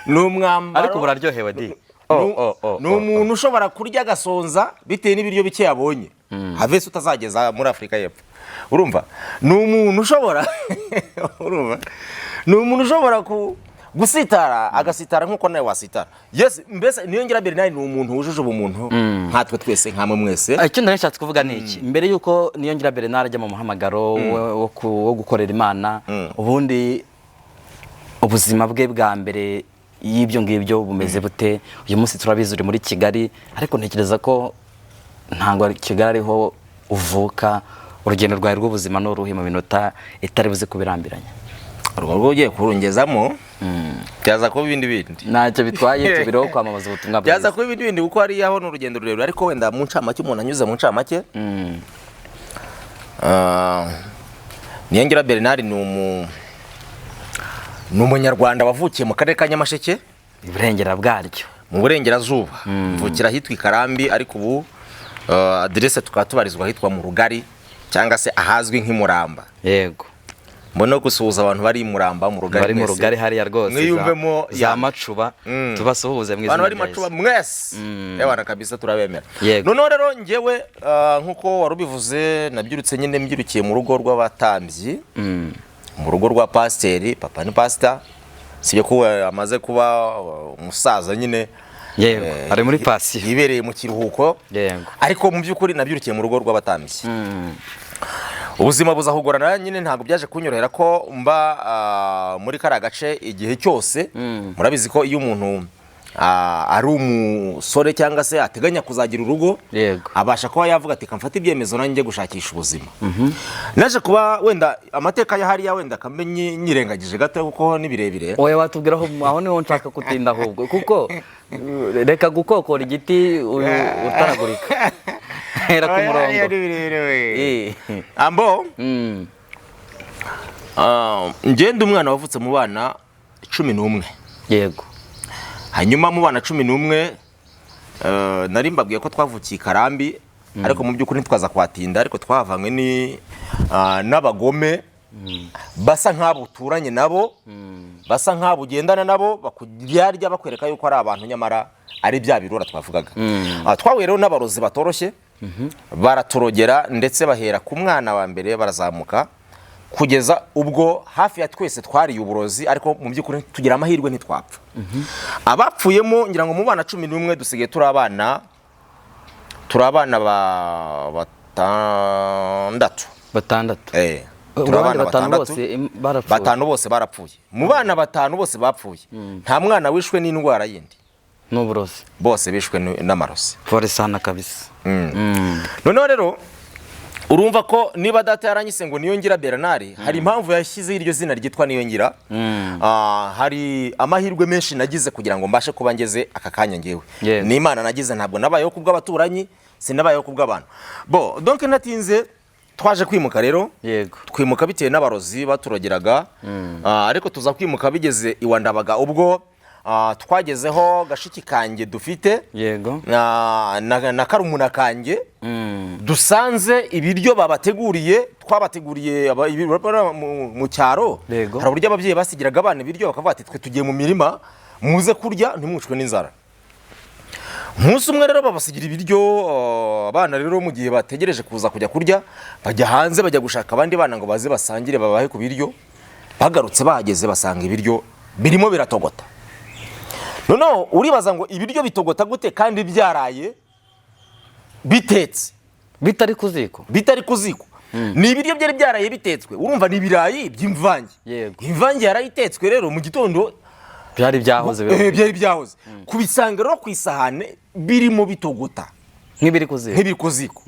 Ni umwambaro Ariko buraryohewe di. Ni umuntu ushobora kurya agasonza bitewe n'ibiryo bike yabonye, havese utazageza muri Afurika y'Epfo. Urumva ni umuntu ushobora, urumva ni umuntu ushobora gusitara, agasitara nk'uko nawe wasitara. Yes, mbese Niyongira Bernard ni umuntu wujuje ubumuntu nkatwe twese, nkamwe mwese. Icyo nari nshatse kuvuga ni iki: mbere y'uko Niyongira Bernard ajya mu muhamagaro wo gukorera Imana, ubundi ubuzima bwe bwa mbere y'ibyo ngibyo bumeze bute? Uyu munsi turabizi uri muri Kigali, ariko ntekereza ko ntabwo ari Kigali ariho uvuka. Urugendo rwawe rw'ubuzima ni uruhe mu minota itari buze kubirambiranya? Urwo rwo ugiye kurungezamo byaza kuba ibindi bindi. Ntacyo bitwaye, tubiriho kwamamaza ubutumwa Byaza bwiza. kuba ibindi bindi, kuko hariya ho ni urugendo rurerure, ariko wenda mu ncamake, umuntu anyuze mu ncamake. Ah, Niyongira Bernard ni umunyarwanda wavukiye mu karere ka Nyamasheke, Iburengera bwaryo. Mu burengerazuba. Mvukira ahitwa i Karambi, ariko ubu aderese tukaba tubarizwa ahitwa mu Rugari, cyangwa se ahazwi nk'i Muramba. Mbona no gusuhuza abantu bari i Muramba, mu Rugari Bari mu mwese. Rugari hariya rwose, Mwiyumvemo za Macuba, tubasuhuze mu Abantu izina bari rya Macuba Yesu. mwese, ewana kabisa, turabemera. Noneho rero njyewe, nk'uko wari ubivuze, nabyirutse nyine mbyirukiye mu rugo rw'abatambyi, mu rugo rwa pasiteri. Papa ni pasita, sibyo ko amaze kuba umusaza nyine. Yego, ari muri pansiyo. Yibereye mu kiruhuko. Ariko mu by'ukuri nabyirukiye mu rugo rw'abatambyi. Ubuzima buza kugorana nyine, ntabwo byaje kunyorohera ko mba muri kariya gace igihe cyose. Murabizi ko iyo umuntu ari umusore cyangwa se ateganya kuzagira urugo, abasha kuba yavuga ati: "Kamfate ibyemezo nanjye njye gushakisha ubuzima." Naje kuba wenda amateka ya hariya wenda kambe nyirengagije gato, kuko ni birebire. Oya, watubwira aho niho nshaka kutinda ahubwo, kuko reka gukokora igiti uyu utaragurika, hera ku murongo. Ambo, ngende umwana wavutse mu bana 11. Hanyuma mu bana 11, nari mbabwiye ko twavukiye i Karambi, ariko mu by'ukuri ntitwaza kuhatinda, ariko twahavanywe n'abagome basa nk'abo uturanye nabo, basa nk'abo ugendana nabo, bakuryarya, bakwereka yuko ari abantu, nyamara ari bya birura twavugaga. Twahuye rero n'abarozi batoroshye, baraturogera, ndetse bahera ku mwana wa mbere barazamuka kugeza ubwo hafi ya twese twariye uburozi. Ariko mu by'ukuri tugira amahirwe ntitwapfa. Abapfuyemo, ngira ngo mu bana 11 dusigaye turi abana batandatu. Batandatu? Eh, Ubwo turi abandi abana batanu batandatu. bose barapfuye? Batanu bose barapfuye. Mu bana batanu bose bapfuye, nta mwana wishwe n'indwara yindi. N'uburozi. Bose bishwe n'amarozi. Pole sana kabisa. Noneho rero urumva ko niba data yaranyise ngo Niyongira Bernard, hari impamvu yashyizeho iryo zina ryitwa Niyongira. Hari amahirwe menshi nagize kugira ngo mbashe kuba ngeze aka kanya ngewe. Ni Imana nagize, ntabwo nabayeho kubw'abaturanyi, sinabayeho kubw'abantu bo. Donc ntatinze, twaje kwimuka rero. Twimuka bitewe n'abarozi baturogeraga. Ariko tuza kwimuka bigeze iwa Ndabaga, ubwo twagezeho gashiki kanjye dufite na karumuna kanjye dusanze ibiryo babateguriye, twabateguriye mu cyaro. Hari uburyo ababyeyi basigiraga abana ibiryo, bakavuga ati: "Twe tugiye mu mirima, muze kurya, ntimwicwe n'inzara." Umunsi umwe rero babasigira ibiryo, abana rero mu gihe bategereje kuza kujya kurya, bajya hanze, bajya gushaka abandi bana ngo baze basangire, babahe ku biryo. Bagarutse, bahageze basanga ibiryo birimo biratogota. Noneho uribaza ngo ibiryo bitogota gute kandi byaraye bitetse? Bitari ku ziko. Bitari ku ziko. Ni ibiryo byari byaraye bitetswe, urumva ni ibirayi by'imvange. Imvange yarayitetswe rero mu gitondo. Byari byahoze. Byari byahoze. Kubisanga rero ku isahane birimo bitogota nk'ibiri ku ziko, nk'ibiri ku ziko.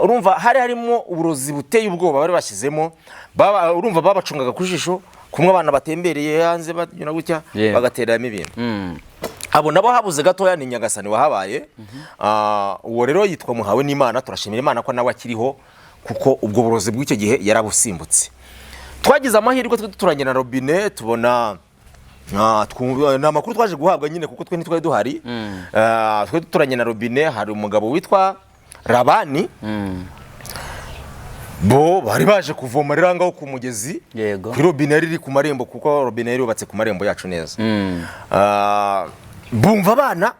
Urumva hari harimo uburozi buteye ubwoba bari bashyizemo. Urumva babacungaga ku jisho, kumwe abana batembereye hanze banyura gutya, bagatereramo ibintu. Abo nabo habuze gatoya, ni Nyagasani wahabaye. Uwo rero yitwa Muhawe n'Imana. Turashimira Imana ko nawe akiriho, kuko ubwo burozi bw'icyo gihe yarabusimbutse. Twagize amahirwe twe duturanye na robine, tubona ni amakuru twaje guhabwa nyine, kuko twe ntitwari duhari. Twe duturanye na robine, hari umugabo witwa Rabani, bo bari baje kuvoma rero aho ngaho ku mugezi, kuri robine yari iri ku marembo, kuko robine yari yubatse ku marembo yacu neza. Bumva abana,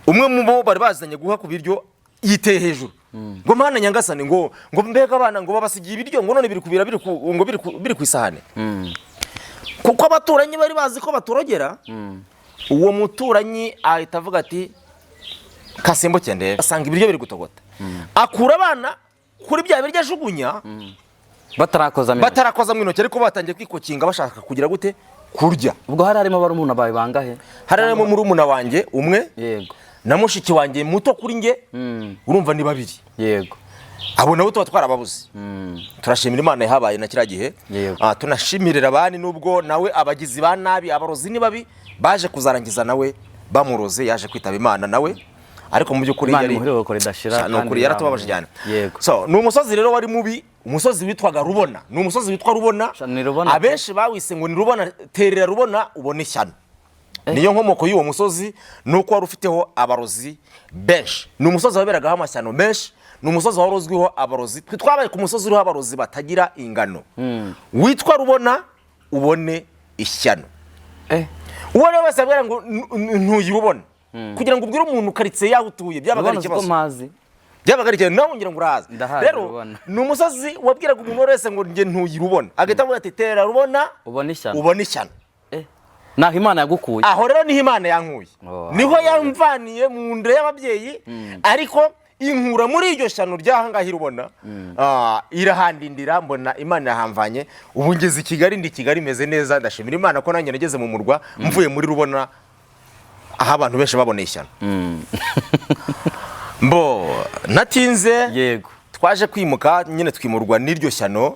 umwe mu bo bari bazanye guha ku biryo yiteye hejuru ngo: "Mana nyangasani," ngo "mbega abana," ngo "babasigiye ibiryo," ngo "none biri kubira, ngo biri ku isahane." Kuko abaturanyi bari bazi ko baturogera, uwo muturanyi ahita avuga ati: "Kasimbuke ndebe." Asanga ibiryo biri gutogota, akura abana kuri bya biryo ajugunya. Batarakozamo intoki. Batarakozamo intoki, ariko batangiye kwikokinga bashaka kugira gute? Kurya. Ubwo hari harimo barumuna bawe bangahe? Hari harimo murumuna wanjye umwe na mushiki wanjye muto kuri nge. Urumva ni babiri. Abo nabo tuba twarababuze. Turashimira Imana yahabaye na kiriya gihe. Tunashimirira abandi, nubwo nawe abagizi ba nabi, abarozi ni babi, baje kuzarangiza nawe bamuroze, yaje kwitaba Imana nawe. Ariko mu by'ukuri Imana yari imuhe iruhuko ridashira. Ni ukuri Kandi yaratubabaje cyane. Yego. So, ni umusozi rero wari mubi, umusozi witwaga Rubona, ni umusozi witwa Rubona. Ni Rubona. Abenshi bawise ngo ni Rubona, terera Rubona ubone ishyano. Niyo nkomoko y'uwo musozi, ni uko wari ufiteho abarozi benshi. Ni umusozi waberagaho amashyano menshi, ni umusozi wari uzwiho abarozi. Twe twabaye ku musozi uriho abarozi batagira ingano, witwa Rubona ubone ishyano. Uwo ari we wese yabwira ngo ntuyibone, kugira ngo ubwire umuntu karitsiye yaho utuye byabaga ari Rubona uzi ko ikibazo. mpazi. Byabaga ari ikibazo, nawe ngira ngo urahazi. Ndahazi. Rero Rubona. ni umusozi wabwiraga umuntu wese ngo njye ntuyirubona, agahita avuga ati tera Rubona ubone ishyano. Ubone ishyano. Naho Imana yagukuye. Aho rero niho Imana yankuye. Oh, niho yamvaniye mu nda y'ababyeyi, ariko inkura muri iryo shyano ry'aha ngaha irubona. Irahandindira, mbona Imana irahamvanye. Ubu ngeze i Kigali, ndi i Kigali meze neza, ndashimira Imana ko nanjye nageze mu murwa mvuye muri Rubona, aho abantu benshi baboneye ishyano. Mbo natinze. Twaje kwimuka nyine, twimurwa n'iryo shyano,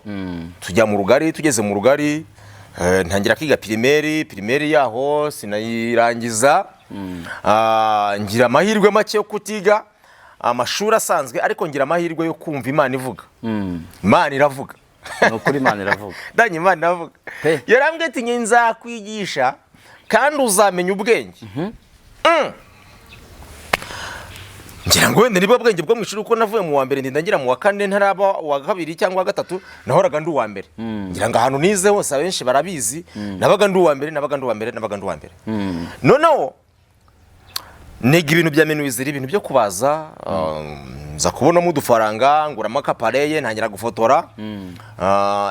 tujya mu rugari. Tugeze mu rugari, ntangira kwiga primaire. Primaire yaho sinayirangiza. Ngira amahirwe make yo kutiga amashuri asanzwe, ariko ngira amahirwe yo kumva Imana ivuga. Imana iravuga. Ni ukuri Imana iravuga. Danye, Imana iravuga. Pe. Yarambwiye ati njye nzakwigisha kandi uzamenya ubwenge. Ngira ngo wenda nibwo bwenge bwo mu ishuri, kuko navuye mu wa mbere ndinda ngira mu wa kane ntaraba uwa kabiri cyangwa uwa gatatu, nahoraga ndi uwa mbere. Ngira ngo ahantu nize hose abenshi barabizi, nabaga ndi uwa mbere, nabaga ndi uwa mbere, nabaga ndi uwa mbere. Noneho niga ibintu bya menuiserie, ibintu byo kubaza, nza kubonamo udufaranga, nguramo akapareye, ntangira gufotora.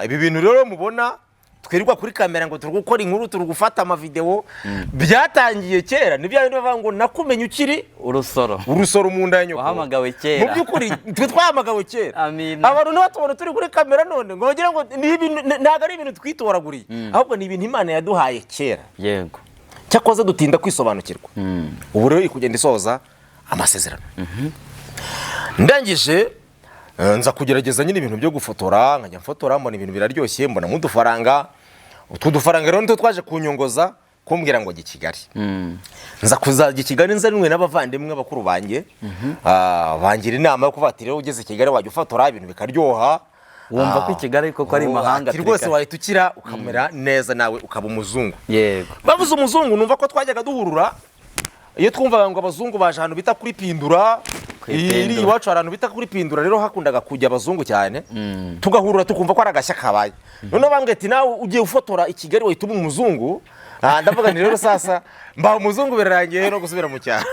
Ibi bintu rero mubona twirirwa kuri kamera ngo turi gukora inkuru, turi gufata amavideo, byatangiye kera. Ni bya bindi bavuga ngo nakumenye ukiri urusoro. Urusoro mu nda ya nyoko. Wahamagawe kera. Mu by'ukuri twe twahamagawe kera. Amina. Abantu nibatubona turi kuri kamera none ngo bagira ngo ni ibintu, ntabwo ari ibintu twitoraguriye, ahubwo ni ibintu Imana yaduhaye kera. Cyakoze dutinda kwisobanukirwa. Ubu rero iri kugenda isohoza amasezerano. Ndangije, nza kugerageza nyine ibintu byo gufotora, nkajya mfotora, mbona ibintu biraryoshye, mbonamo udufaranga. Utwo dufaranga rero nitwo twaje kunyongoza kumbwira ngo jya i Kigali. Nza kuzajya i Kigali nzanwe n'abavandimwe bakuru banjye. Bangira inama yo kuvuga ati rero ugeze i Kigali wajya ufotora ibintu bikaryoha. Wumva ko i Kigali koko ari imahanga. Ati rwose Turika. wahita ukira ukamera neza, nawe ukaba umuzungu. Bavuze umuzungu, numva ko twajyaga duhurura iyo twumvaga ngo abazungu baje ahantu bita kuri Pindura. Ku Ipindura. Iri iwacu hari ahantu bita kuri Pindura, rero hakundaga kujya abazungu cyane, tugahurura tukumva ko ari agashya kabaye. Noneho bambwiye ati nawe ugiye ufotora i Kigali wahita uba umuzungu. Ndavuga nti rero sasa mba umuzungu, birarangiye no gusubira mu cyaro.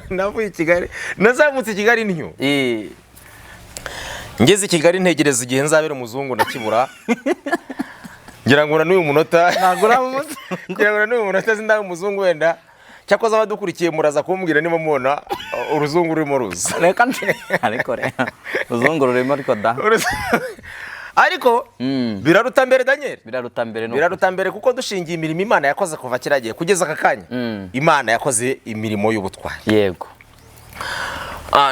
Navuye i Kigali, nazamutse i Kigali ntyo. Ngeze i Kigali ntegereza igihe nzabera umuzungu ndakibura. Ngira ngo na n'uyu munota Ntabwo uraba umuzungu. Ngira ngo na n'uyu munota sindaba umuzungu wenda. Cyakoze abadukurikiye muraza kumbwira niba mubona uruzungu rurimo ruza. Reka ariko reka uruzungu rurimo ariko da. Ariko biraruta mbere, Daniel. Biraruta mbere, ni ukuri. Biraruta mbere, kuko dushingiye imirimo Imana yakoze kuva kiriya gihe kugeza aka kanya, Imana yakoze imirimo y'ubutwari.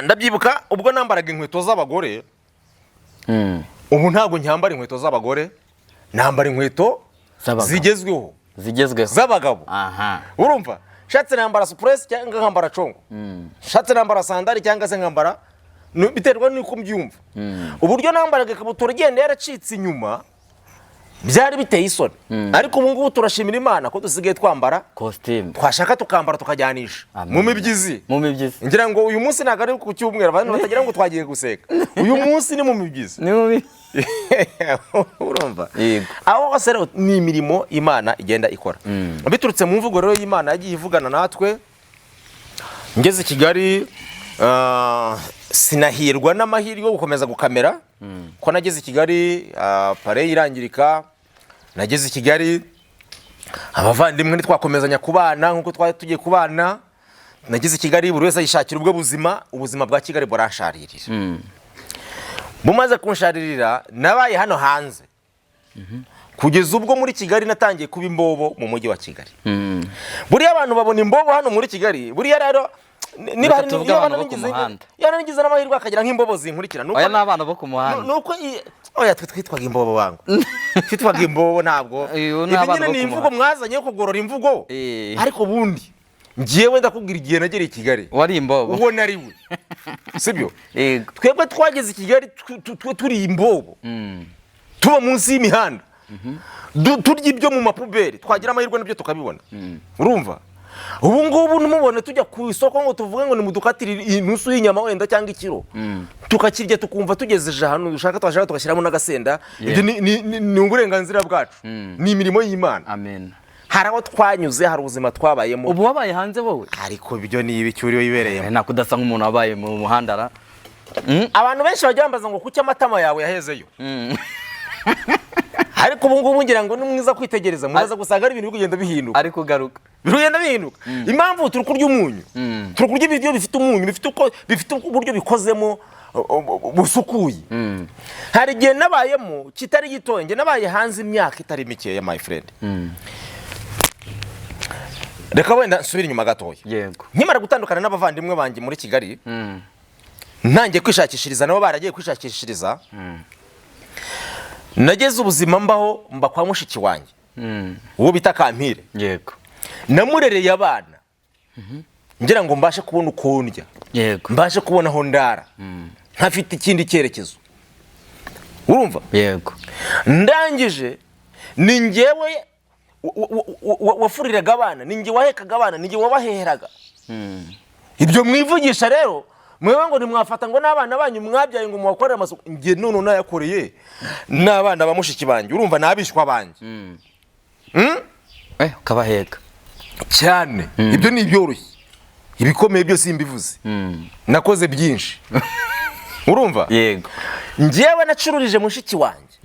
Ndabyibuka ubwo nambaraga inkweto z'abagore. Ubu ntabwo nyambara inkweto z'abagore, nambara inkweto Z'abagabo. zigezweho. Zigezweho. Z'abagabo. Urumva, nshatse nambara supuresi cyangwa nkambara congo, nshatse nambara sandari cyangwa se nkambara biterwa n'uko mbyumva. Uburyo nambaraga ikabutura igenda yaracitse inyuma byari biteye isoni, ariko ubu ngubu turashimira Imana ko dusigaye twambara kositimu. Twashaka tukambara tukajyanisha Amen. mu mibyizi. Mu mibyizi. Ngira ngo uyu munsi ntabwo ari ku cyumweru, abantu batagira ngo twagiye guseka. Uyu munsi ni mu mibyizi. Ni mu mibyizi. Urumva? Yego. Aho hose rero ni imirimo Imana igenda ikora biturutse mu mvugo rero y'Imana yagiye ivugana natwe. Ngeze i Kigali, sinahirwa n'amahirwe yo gukomeza gukamera, ko nageze i Kigali appareil irangirika. Nageze i Kigali abavandimwe ntitwakomezanya kubana nk'uko twari tugiye kubana. Nageze i Kigali buri wese yishakira ubwo buzima. Ubuzima bwa Kigali buransharirira. Bumaze kunsharirira, nabaye hano hanze kugeza ubwo muri Kigali natangiye kuba imbobo mu mujyi wa Kigali. Buriya abantu babona imbobo hano muri Kigali. Buriya rero niba hari Tuvuge niba abantu bo ku naragize- muhanda. iyo naragize n'amahirwe akagira nk'imbobo zinkurikira, nuko Oya, ni abana bo ku muhanda. Nuko oya, twe twitwaga imbobo wangu, twitwaga imbobo ntabwo Uyu ni ibi abana nyine bo ni ku imvugo muhanda. mwazanye yo kugorora imvugo. Ariko ubundi Ngewe ndakubwira igihe nagereye i Kigali, Wari imbobo. Uwo nari we, sibyo? Yego. Twebwe twageze i Kigali turi imbobo, tuba munsi y'imihanda, turya ibyo mu mapuberi, twagira amahirwe nabyo tukabibona. Urumva, ubu ngubu ntimubone tujya ku isoko ngo tuvuge ngo nimudukatire inusu y'inyama wenda cyangwa ikiro, tukakirya tukumva tugejeje ahantu dushaka, twashaka tugashyiramo n'agasenda. Ibyo ni uburenganzira bwacu, ni imirimo y'Imana. Amen. Hari aho twanyuze, hari ubuzima twabayemo. Ubu wabaye hanze wowe? Ariko ibyo ni ibiki uriyo wibereyemo? Nta kudasa nk'umuntu wabaye mu muhanda ra. Abantu benshi bajya bambaza ngo kuki amatama yawe yahezeyo, ariko ubu ngubu ngira ngo ni mwiza kwitegereza, muraza gusanga ari ibintu biri kugenda bihinduka. Ari kugaruka. Biri kugenda bihinduka. Impamvu turi kurya umunyu, turi kurya ibiryo bifite umunyu, bifite uko, bifite uburyo bikozemo busukuye. Hari igihe nabayemo kitari gito. Njye nabaye hanze imyaka itari mikeya, my friend. Reka wenda nsubire inyuma gatoya. Nkimara gutandukana n'abavandimwe banjye muri Kigali, ntangiye kwishakishiriza, nabo baragiye kwishakishiriza. Nageze ubuzima mbaho, mba kwa mushiki wanjye, uwo bita Kampire. Namurereye abana ngira ngo mbashe kubona uko ndya, mbashe kubona aho ndara, ntafite ikindi cyerekezo, urumva? Yego. Ndangije ni njyewe wafuriraga abana, ni njye wahekaga abana, ni njye wabaheheraga. Ibyo mwivugisha rero mwewe ngo ntimwafata ngo n'abana banyu mwabyaye ngo mubakorere amasuku, njye none nayakoreye n'abana ba mushiki banjye. Urumva, n'abishwa banjye. Ukabaheka. Cyane. Ibyo ni ibyoroshye, ibikomeye byose simbivuze, nakoze byinshi, urumva? Yego. Njyewe nacururije mushiki wanjye,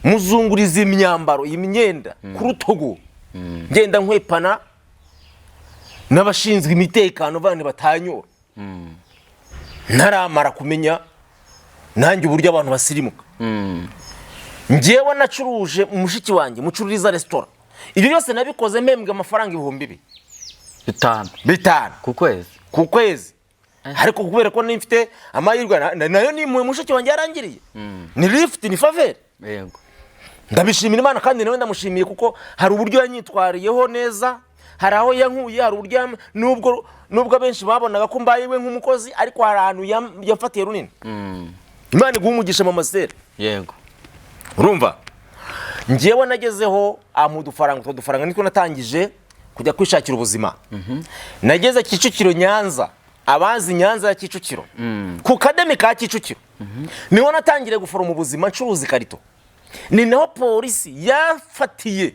muzunguriza imyambaro, imyenda ku rutugu, ngenda nkwepana n'abashinzwe imitekano bandi batanyura, ntaramara kumenya nanjye uburyo abantu basirimuka. Njyewe nacuruje mushiki wanjye, mucururiza resitora. Ibyo byose nabikoze mpembwa amafaranga 2000. 5. 5. Ku kwezi? Ku kwezi. Ariko kubera ko nifite amahirwe nayo nimuwe mushiki wanjye yarangiriye, ni lift, ni faveur. Ndabishimira Imana, kandi nawe ndamushimiye, kuko hari uburyo yanyitwariyeho neza, hari aho yankuye, hari uburyo nubwo abenshi babonaga ko mbaye iwe nk'umukozi, ariko hari ahantu yamfatiye runini. Imana iguha umugisha, mama Stella. Urumva, njyewe nagezeho amuha udufaranga. Utwo dufaranga nitwo natangije kujya kwishakira ubuzima. Nageze Kicukiro, Nyanza, abazi Nyanza ya Kicukiro, ku kademi ka Kicukiro, niho natangiriye guforoma ubuzima, ncuruza ikarito. Ni naho polisi yafatiye,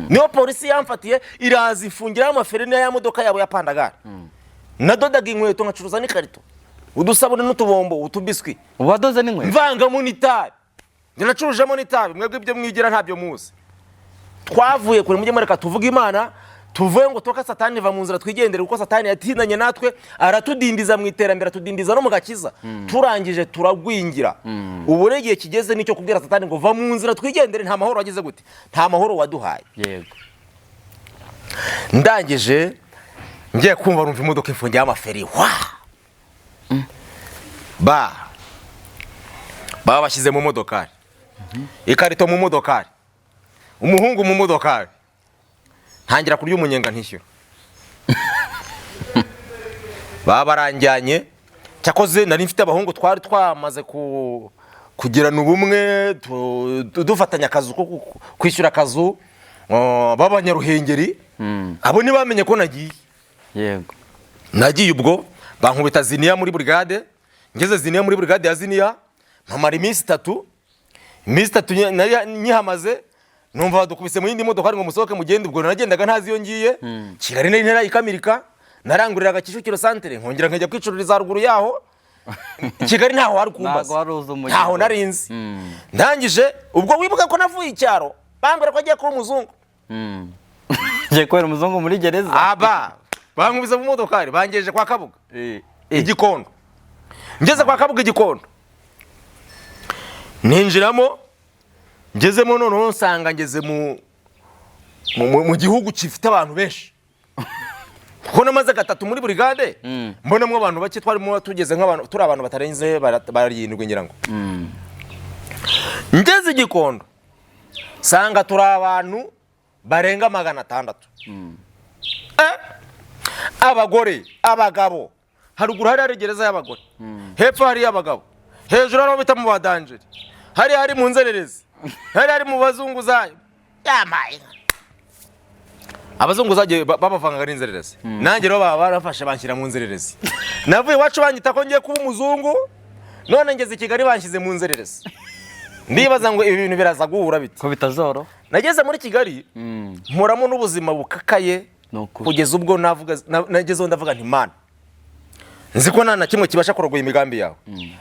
niho polisi yamfatiye, iraza ifungiraho amaferi ya modoka yabo ya pandagare. Nadodaga inkweto, nkacuruza n'ikarito, udusabune n'utubombo, utubiswi. Ubu wadoze n'inkweto? Mvangamo n'itabi. Njye nacurujemo n'itabi. Mwebwe ibyo mwigira ntabyo muzi. Twavuye kure. Mujye mureka tuvuge Imana, tuvuge ngo toka Satani, va mu nzira twigendere, kuko Satani yatindanye natwe, aratudindiza mu iterambere, atudindiza no mu gakiza, turangije turagwingira. Ubu rero igihe kigeze nicyo kubwira Satani ngo va mu nzira twigendere. Nta mahoro wagize gute? Nta mahoro waduhaye. Ndangije ngiye kumva, numva imodoka ifungiye amaferi wa ba baba bashyize mu modokari, ikarito mu modokari, umuhungu mu modokari, ntangira kurya umunyenga ntishyura. Baba baranjyanye. Cyakoze nari mfite abahungu twari twamaze kugirana ubumwe, dufatanya akazu ko kwishyura akazu, b'Abanyaruhengeri. Abo ntibamenye ko nagiye. Nagiye ubwo bankubita Ziniya muri burigade. Ngeze Ziniya, muri burigade ya Ziniya, mpamara iminsi 3. Iminsi 3 nari nyihamaze, numva badukubise mu yindi modoka ngo musohoke mugende. Ubwo nagendaga ntazi iyo ngiye. Kigali nari ntarayikamilika, naranguriraga Kicukiro santere, nkongera nkajya kwicururiza haruguru yaho. Kigali ntaho wari kumbaza. Ntago wari uzi umujyi. Ntaho nari nzi. Ndangije ubwo, wibuka ko navuye icyaro bambwira ko agiye kuba umuzungu. Ngiye kubera umuzungu muri gereza. Aba bankubise mu modokari, bangejeje kwa Kabuga Igikondo. Ngeze kwa Kabuga Igikondo, ninjiramo, ngezemo noneho nsanga ngeze mu gihugu gifite abantu benshi, kuko namaze gatatu muri burigade mbonamo abantu bake. Twarimo tugeze nk'abantu, turi abantu batarenze 7 ngira ngo. Ngeze Igikondo nsanga turi abantu barenga 600. Abagore, abagabo, haruguru hari gereza y'abagore, hepfo hari iy'abagabo, hejuru hari aho bita mu badanjeri, hari hari mu nzererezi, hari hari mu bazunguzayi. Yamaye abazunguzayi babavangaga n'inzererezi. Nanjye rero baba barafashe banshyira mu nzererezi. Navuye iwacu banyita ko ngiye kuba umuzungu, none ngeze i Kigali banshyize mu nzererezi. Ndibaza ngo ibi bintu biraza guhura bite? Ko bitazoro. Nageze muri Kigali mporamo n'ubuzima bukakaye. Ni ukuri. Kugeza ubwo navuga nagezeho ndavuga nti: "Mana, nzi ko nta na kimwe kibasha kurogoya imigambi yawe.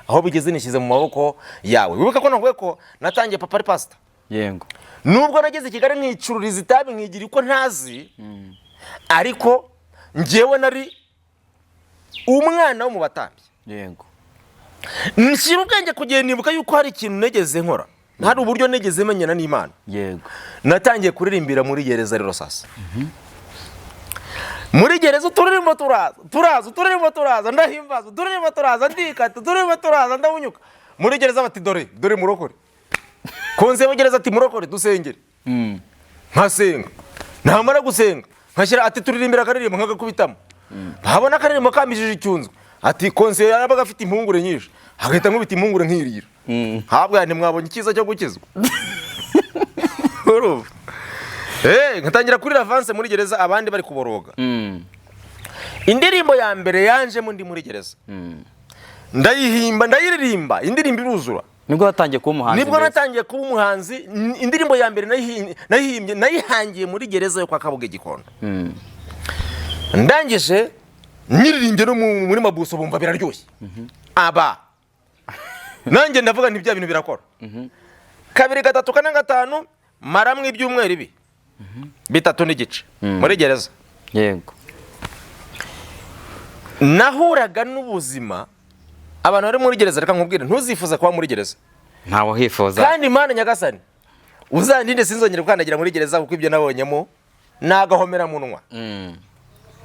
Aho bigeze nishyize mu maboko yawe." Wibuka ko navuye ko natangiye papa ari pasita. Nubwo nageze i Kigali nkicururiza itabi, nkigira uko ntazi, ariko njyewe nari umwana wo mu batambyi. Nshyira ubwenge kugira nibuka yuko hari ikintu nigeze nkora, hari uburyo nigeze menyana n'Imana. Natangiye kuririmbira muri gereza rero. Sasa muri gereza uturirimbo turaza, turaza, uturirimbo turaza, ndahimbaza, uturirimbo turaza, ndikata, uturirimbo turaza, ndawunyuka. Muri gereza bati: "Dore dore murokore." Konse gereza ati: "Murokore, dusengere." Nkasenga, namara gusenga nkashyira ati: "Turirimbira akaririmbo." Nkagakubitamo, ntabona akaririmbo kambijije icyunzwe. Ati konse yabaga afite impungure nyinshi, agahita nkubita impungure nkirira. Habwa ntimwabonye icyiza cyo gukizwa? Urumva, nkatangira kuri avance muri gereza abandi bari kuboroga. Indirimbo ya mbere yanjemo ndi muri gereza, ndayihimba, ndayiririmba, indirimbo iruzura. Nibwo watangiye kuba umuhanzi Nibwo mbese? natangiye kuba umuhanzi. Indirimbo ya mbere nayihimbye, nayihangiye muri gereza yo kwa Kabuga, Gikondo. Ndangije nyiririmbye no muri mabuso, bumva biraryoshye. Aba nanjye ndavuga nti: "Bya bintu birakora." Kabiri, gatatu, kane, gatanu, maramwe ibyumweru ibi 3 n'igice muri gereza. Nahuraga n'ubuzima abantu bari muri gereza. Reka nkubwire, ntuzifuza kuba muri gereza. Ntawe uhifuza. Kandi Imana nyagasani uzandinde sinzongere gukandagira muri gereza, kuko ibyo nabonyemo ni agahomeраmunwa.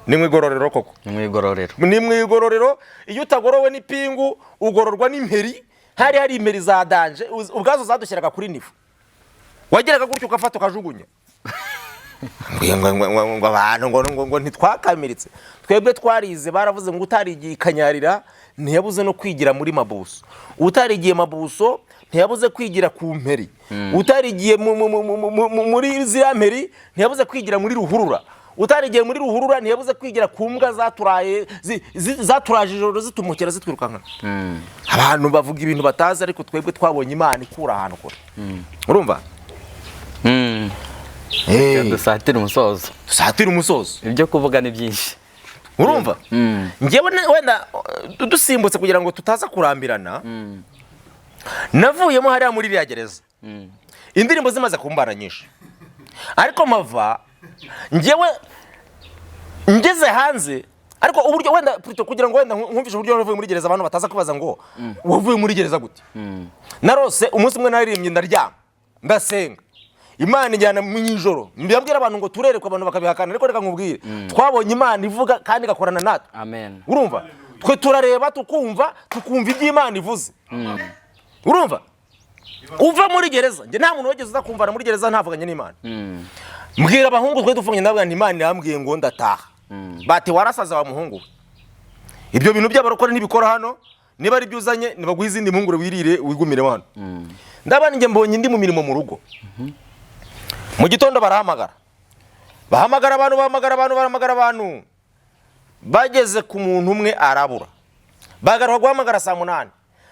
Ni mu igororero koko. Ni mu igororero. Ni mu igororero. Iyo utagorowe n'ipingu ugororwa n'imperi. Hari hari imperi za danger, ubwazo zadushyiraga kuri niveau. Wageraga gutyo ugafata ukajugunya. Ngo abantu ngo ntitwakamiritse. Twebwe twarize. Baravuze ngo utarigiye ikanyarira ntiyabuze no kwigira muri mabuso, utarigiye mabuso ntiyabuze kwigira ku mperi, utarigiye muri ziriya mperi ntiyabuze kwigira muri ruhurura, utarigiye muri ruhurura ntiyabuze kwigira ku mbwa zaturaye zaturaje ijoro zitumukira zitwirukankana. Abantu bavuga ibintu batazi, ariko twebwe twabonye Imana ikura ahantu kure. Urumva? Dusatire umusozo. Dusatire umusozo. Ibyo kuvuga ni byinshi. Urumva, njyewe wenda dusimbutse kugira ngo tutaza kurambirana, navuyemo hariya muri iriya gereza indirimbo zimaze kumbana nyinshi. Ariko mava njyewe ngeze hanze, ariko uburyo wenda plutôt kugira ngo wenda nkumvishe uburyo navuye muri gereza, abantu bataza kubaza ngo wavuye muri gereza gute. Narose umunsi umwe naririmbye, ndaryama, ndasenga, Imana ijyana mu ijoro. Mbabwira abantu ngo turerekwa, abantu bakabihakana, ariko reka nkubwire, twabonye Imana ivuga kandi igakorana natwe. Amen. Urumva, twe turareba, tukumva, tukumva ibyo Imana ivuze. Urumva, uva muri gereza, njye nta muntu wigeze uza kumvana muri gereza ntavuganye n'Imana. Mbwira abahungu twe dufunganye, ndavuga nti: "Imana irambwiye ngo ndataha." Bati: "Warasaze wa muhungu we, ibyo bintu by'abarokore ntibikora hano. Niba ari byo uzanye, nibaguhe izindi mpungure wirire, wigumire hano." Ndabona njye mbonye indi mu mirimo mu rugo. Mu gitondo barahamagara, bahamagara abantu, bahamagara abantu, bahamagara abantu, bageze ku muntu umwe arabura. Bagaruka guhamagara saa 8,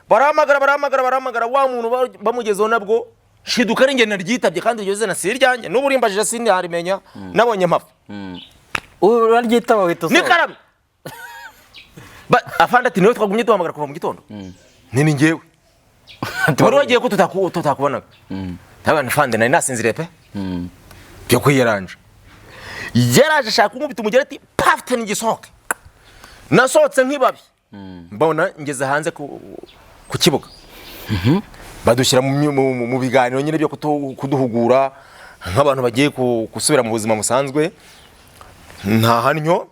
barahamagara, barahamagara, barahamagara, wa muntu bamugezeho nabwo shiduka ari njye naryitabye. Kandi iryo zina si iryanjye, n'ubu urimbajije sinarimenya. Nabonye mpapfa. Uraryitaba, wahita usohoka. Nikarame. Afande ati: "Niwe twagumye duhamagara kuva mu gitondo?" Ni njyewe. Wari wagiye ko tutakubonaga? Ntabwo, afande, nari nasinziriye pe. Byo kwiyaranja, yaraje ashaka kunkubita umugeri, ati: "Pafite n'igisohoke." Nasohotse nk'ibabi, mbona ngeze hanze ku kibuga, badushyira mu biganiro nyine byo kuduhugura nk'abantu bagiye gusubira mu buzima busanzwe. Nta hannyo.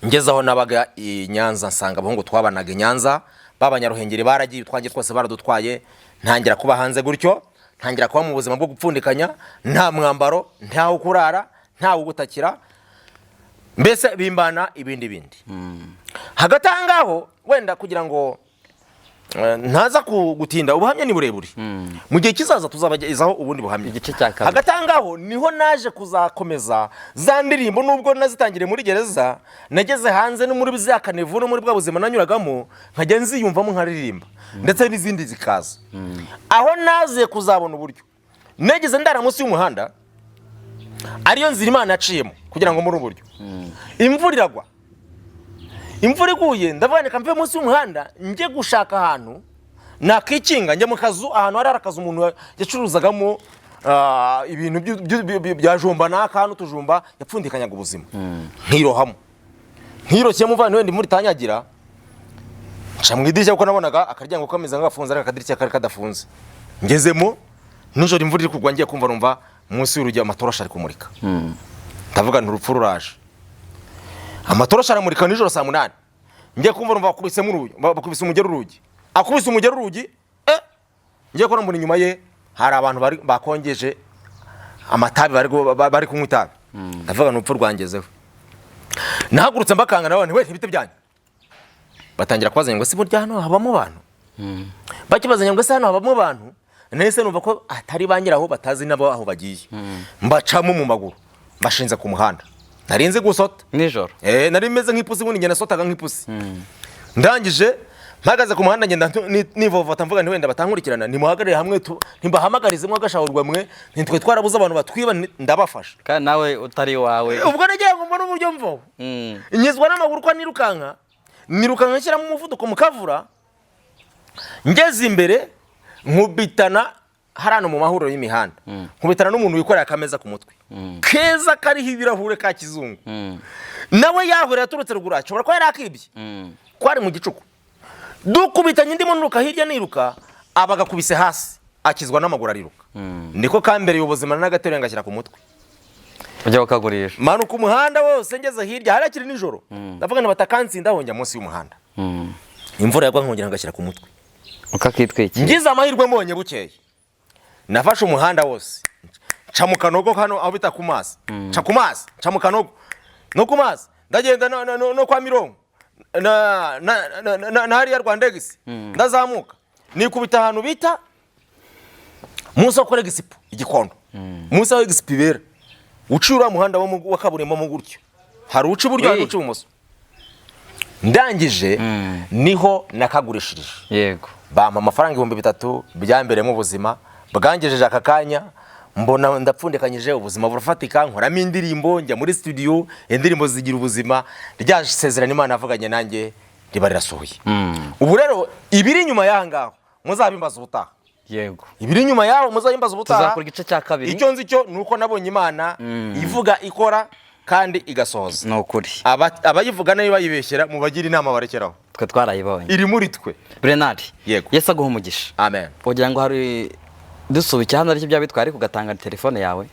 Ngeze aho nabaga i Nyanza, nsanga abahungu twabanaga i Nyanza b'Abanyaruhengeri baragiye, utwanjye twose baradutwaye. Ntangira kuba hanze gutyo, ntangira kuba mu buzima bwo gupfundikanya, nta mwambaro, ntawo kurara, ntawe ugutakira. Mbese bimbana ibindi bindi hagati aho ngaho. Wenda kugira ngo ntaza gutinda, ubuhamya ni burebure, mu gihe kizaza tuzabagezaho ubundi buhamya. Igice cya kabiri. Hagati aho ngaho niho naje kuzakomeza za ndirimbo, nubwo nazitangiriye muri gereza, nageze hanze no muri za kanevu no muri bwa buzima nanyuragamo, nkajya nziyumvamo nkaririmba, ndetse n'izindi zikaza. Aho naze kuzabona uburyo nageze ndara munsi y'umuhanda, ariyo nzira Imana yaciyemo kugira ngo muri uburyo. Imvura iragwa, imvura iguye ndavuga reka mve munsi y'umuhanda njye gushaka ahantu nakikinga, njya mu kazu ahantu hari akazu umuntu yacuruzagamo ibintu bya jumba n'aka n'utujumba, yapfundikanyaga ubuzima, nkirohamo, ntiroshyemo mvana wenda imvura itanyagira. Nca mu idirishya kuko nabonaga akaryango kameze nk'agafunze, ariko akadirishya kari kadafunze. Ngezemo nijoro imvura iri kugwa, ngiye kumva numva munsi y'urugi amatoroshi ari kumurika. Ndavuga nti urupfu ruraje. Amatoroshi aramurika nijoro saa 8, ngiye kumva numva bakubisemo urugi, bakubise umugeri urugi, akubise umugeri urugi, ngiye kubona mbona inyuma ye hari abantu bari bakongeje amatabi, bari kunywa itabi. Ndavuga nti urupfu rwangezeho. Nahagurutse mbakanga nabone we ntibite byanyu. Batangira kubazanya ngo se burya hano habamo abantu? Bakibazanya ngo se hano habamo abantu, nahise numva ko atari ba nyiraho, batazi nabo aho bagiye. Mbacamo mu maguru, mbashinze ku muhanda, nari nzi gusota. Nijoro? Nari meze nk'ipusi, ubundi ngenda nasotaga nk'ipusi. Ndangije mpagaze ku muhanda ngenda nivovota, mvuga nti wenda batankurikirana, nimuhagarare hamwe ntibahamagarize mwagashahurwa mwe, ntitwe twarabuze abantu batwiba, ndabafasha. Kandi nawe utari iwawe. Ubwo nagira ngo mbone uburyo mvaho. Nkizwa n'amaguru ko nirukanka, nirukanka nshyiramo umuvuduko mu kavura. Ngeze imbere nkubitana hari hano mu mahuriro y'imihanda, nkubitana n'umuntu wikoreye akameza ku mutwe keza kariho ibirahure ka kizungu. Nawe yahurira yaturutse ruguru, ashobora kuba yari akibye ko ari mu gicuku. Dukubitanye ndimo niruka hirya niruka, aba agakubise hasi, akizwa n'amaguru ariruka. Niko kambereye ubuzima, n'agateruye ngashyira ku mutwe. Ujya ukagurisha. Manuka umuhanda wose, ngeze hirya hari hakiri nijoro, ndavuga ngo batakansindaho, njya munsi y'umuhanda. Imvura yagwa nkongera ngashyira ku mutwe. Ukakitwikira. Ngize amahirwe mbonye bukeye, nafashe umuhanda wose nca mu kanogo hano aho bita ku mazi, nca ku mazi, nca mu kanogo no ku mazi, ndagenda no kwa Mironko na hariya Rwandegisi, ndazamuka nikubita ahantu bita munsi aho kuri Egisipo Igikondo, munsi aho Egisipo ibera, uciye uriya muhanda wa kaburimbo mo gutyo, hari uca iburyo, hari uca ibumoso. Ndangije niho nakagurishirije. Bampa amafaranga 3000. Byambereyemo ubuzima bwangejeje aka kanya, mbona ndapfundikanyije, ubuzima burafatika, nkoramo indirimbo, njya muri studio, indirimbo zigira ubuzima. Rya sezerano Imana yavuganye nanjye riba rirasohoye. Ubu rero ibiri inyuma y'aha ngaho muzabimbaza ubutaha. Ibiri inyuma yaho muzabimbaza ubutaha. Tuzakora igice cya kabiri. Icyo nzi cyo ni uko nabonye Imana ivuga, ikora kandi igasohoza. Ni ukuri. Abayivuga nayo bayibeshyera, mubagire inama barekeraho. Twe twarayibonye. Iri muri twe. Bernard. Yego. Yesu aguha umugisha. Amen. Ugira ngo hari dusubikiye hano, aricyo byaba bitwaye, ariko ugatanga telefone yawe.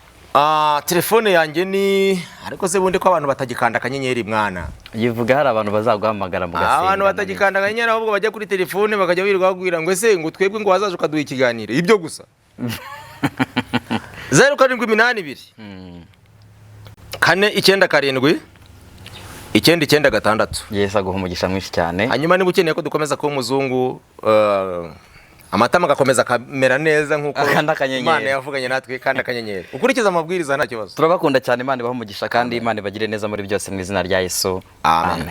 Telefone yanjye ni, ariko se bundi ko abantu batagikanda akanyenyeri mwana? Yivuga, hari abantu bazaguhamagara mu gasenga. Abantu batagikanda akanyenyeri, ahubwo bajya kuri telefone bakajya birirwa babwira ngo ese ngo twebwe ngo wazaje ukaduha ikiganiro, ibyo gusa. 0782 497 996. Yesu aguha umugisha mwinshi cyane. Hanyuma niba ukeneye ko dukomeza kuba umuzungu, amatama agakomeza akamera neza nk'uko Akanda akanyenyeri. Imana yavuganye natwe, kandi akanyenyeri, ukurikiza amabwiriza, nta kibazo. Turabakunda cyane, Imana ibahe umugisha kandi Imana ibagire neza muri byose mu izina rya Yesu. Amen.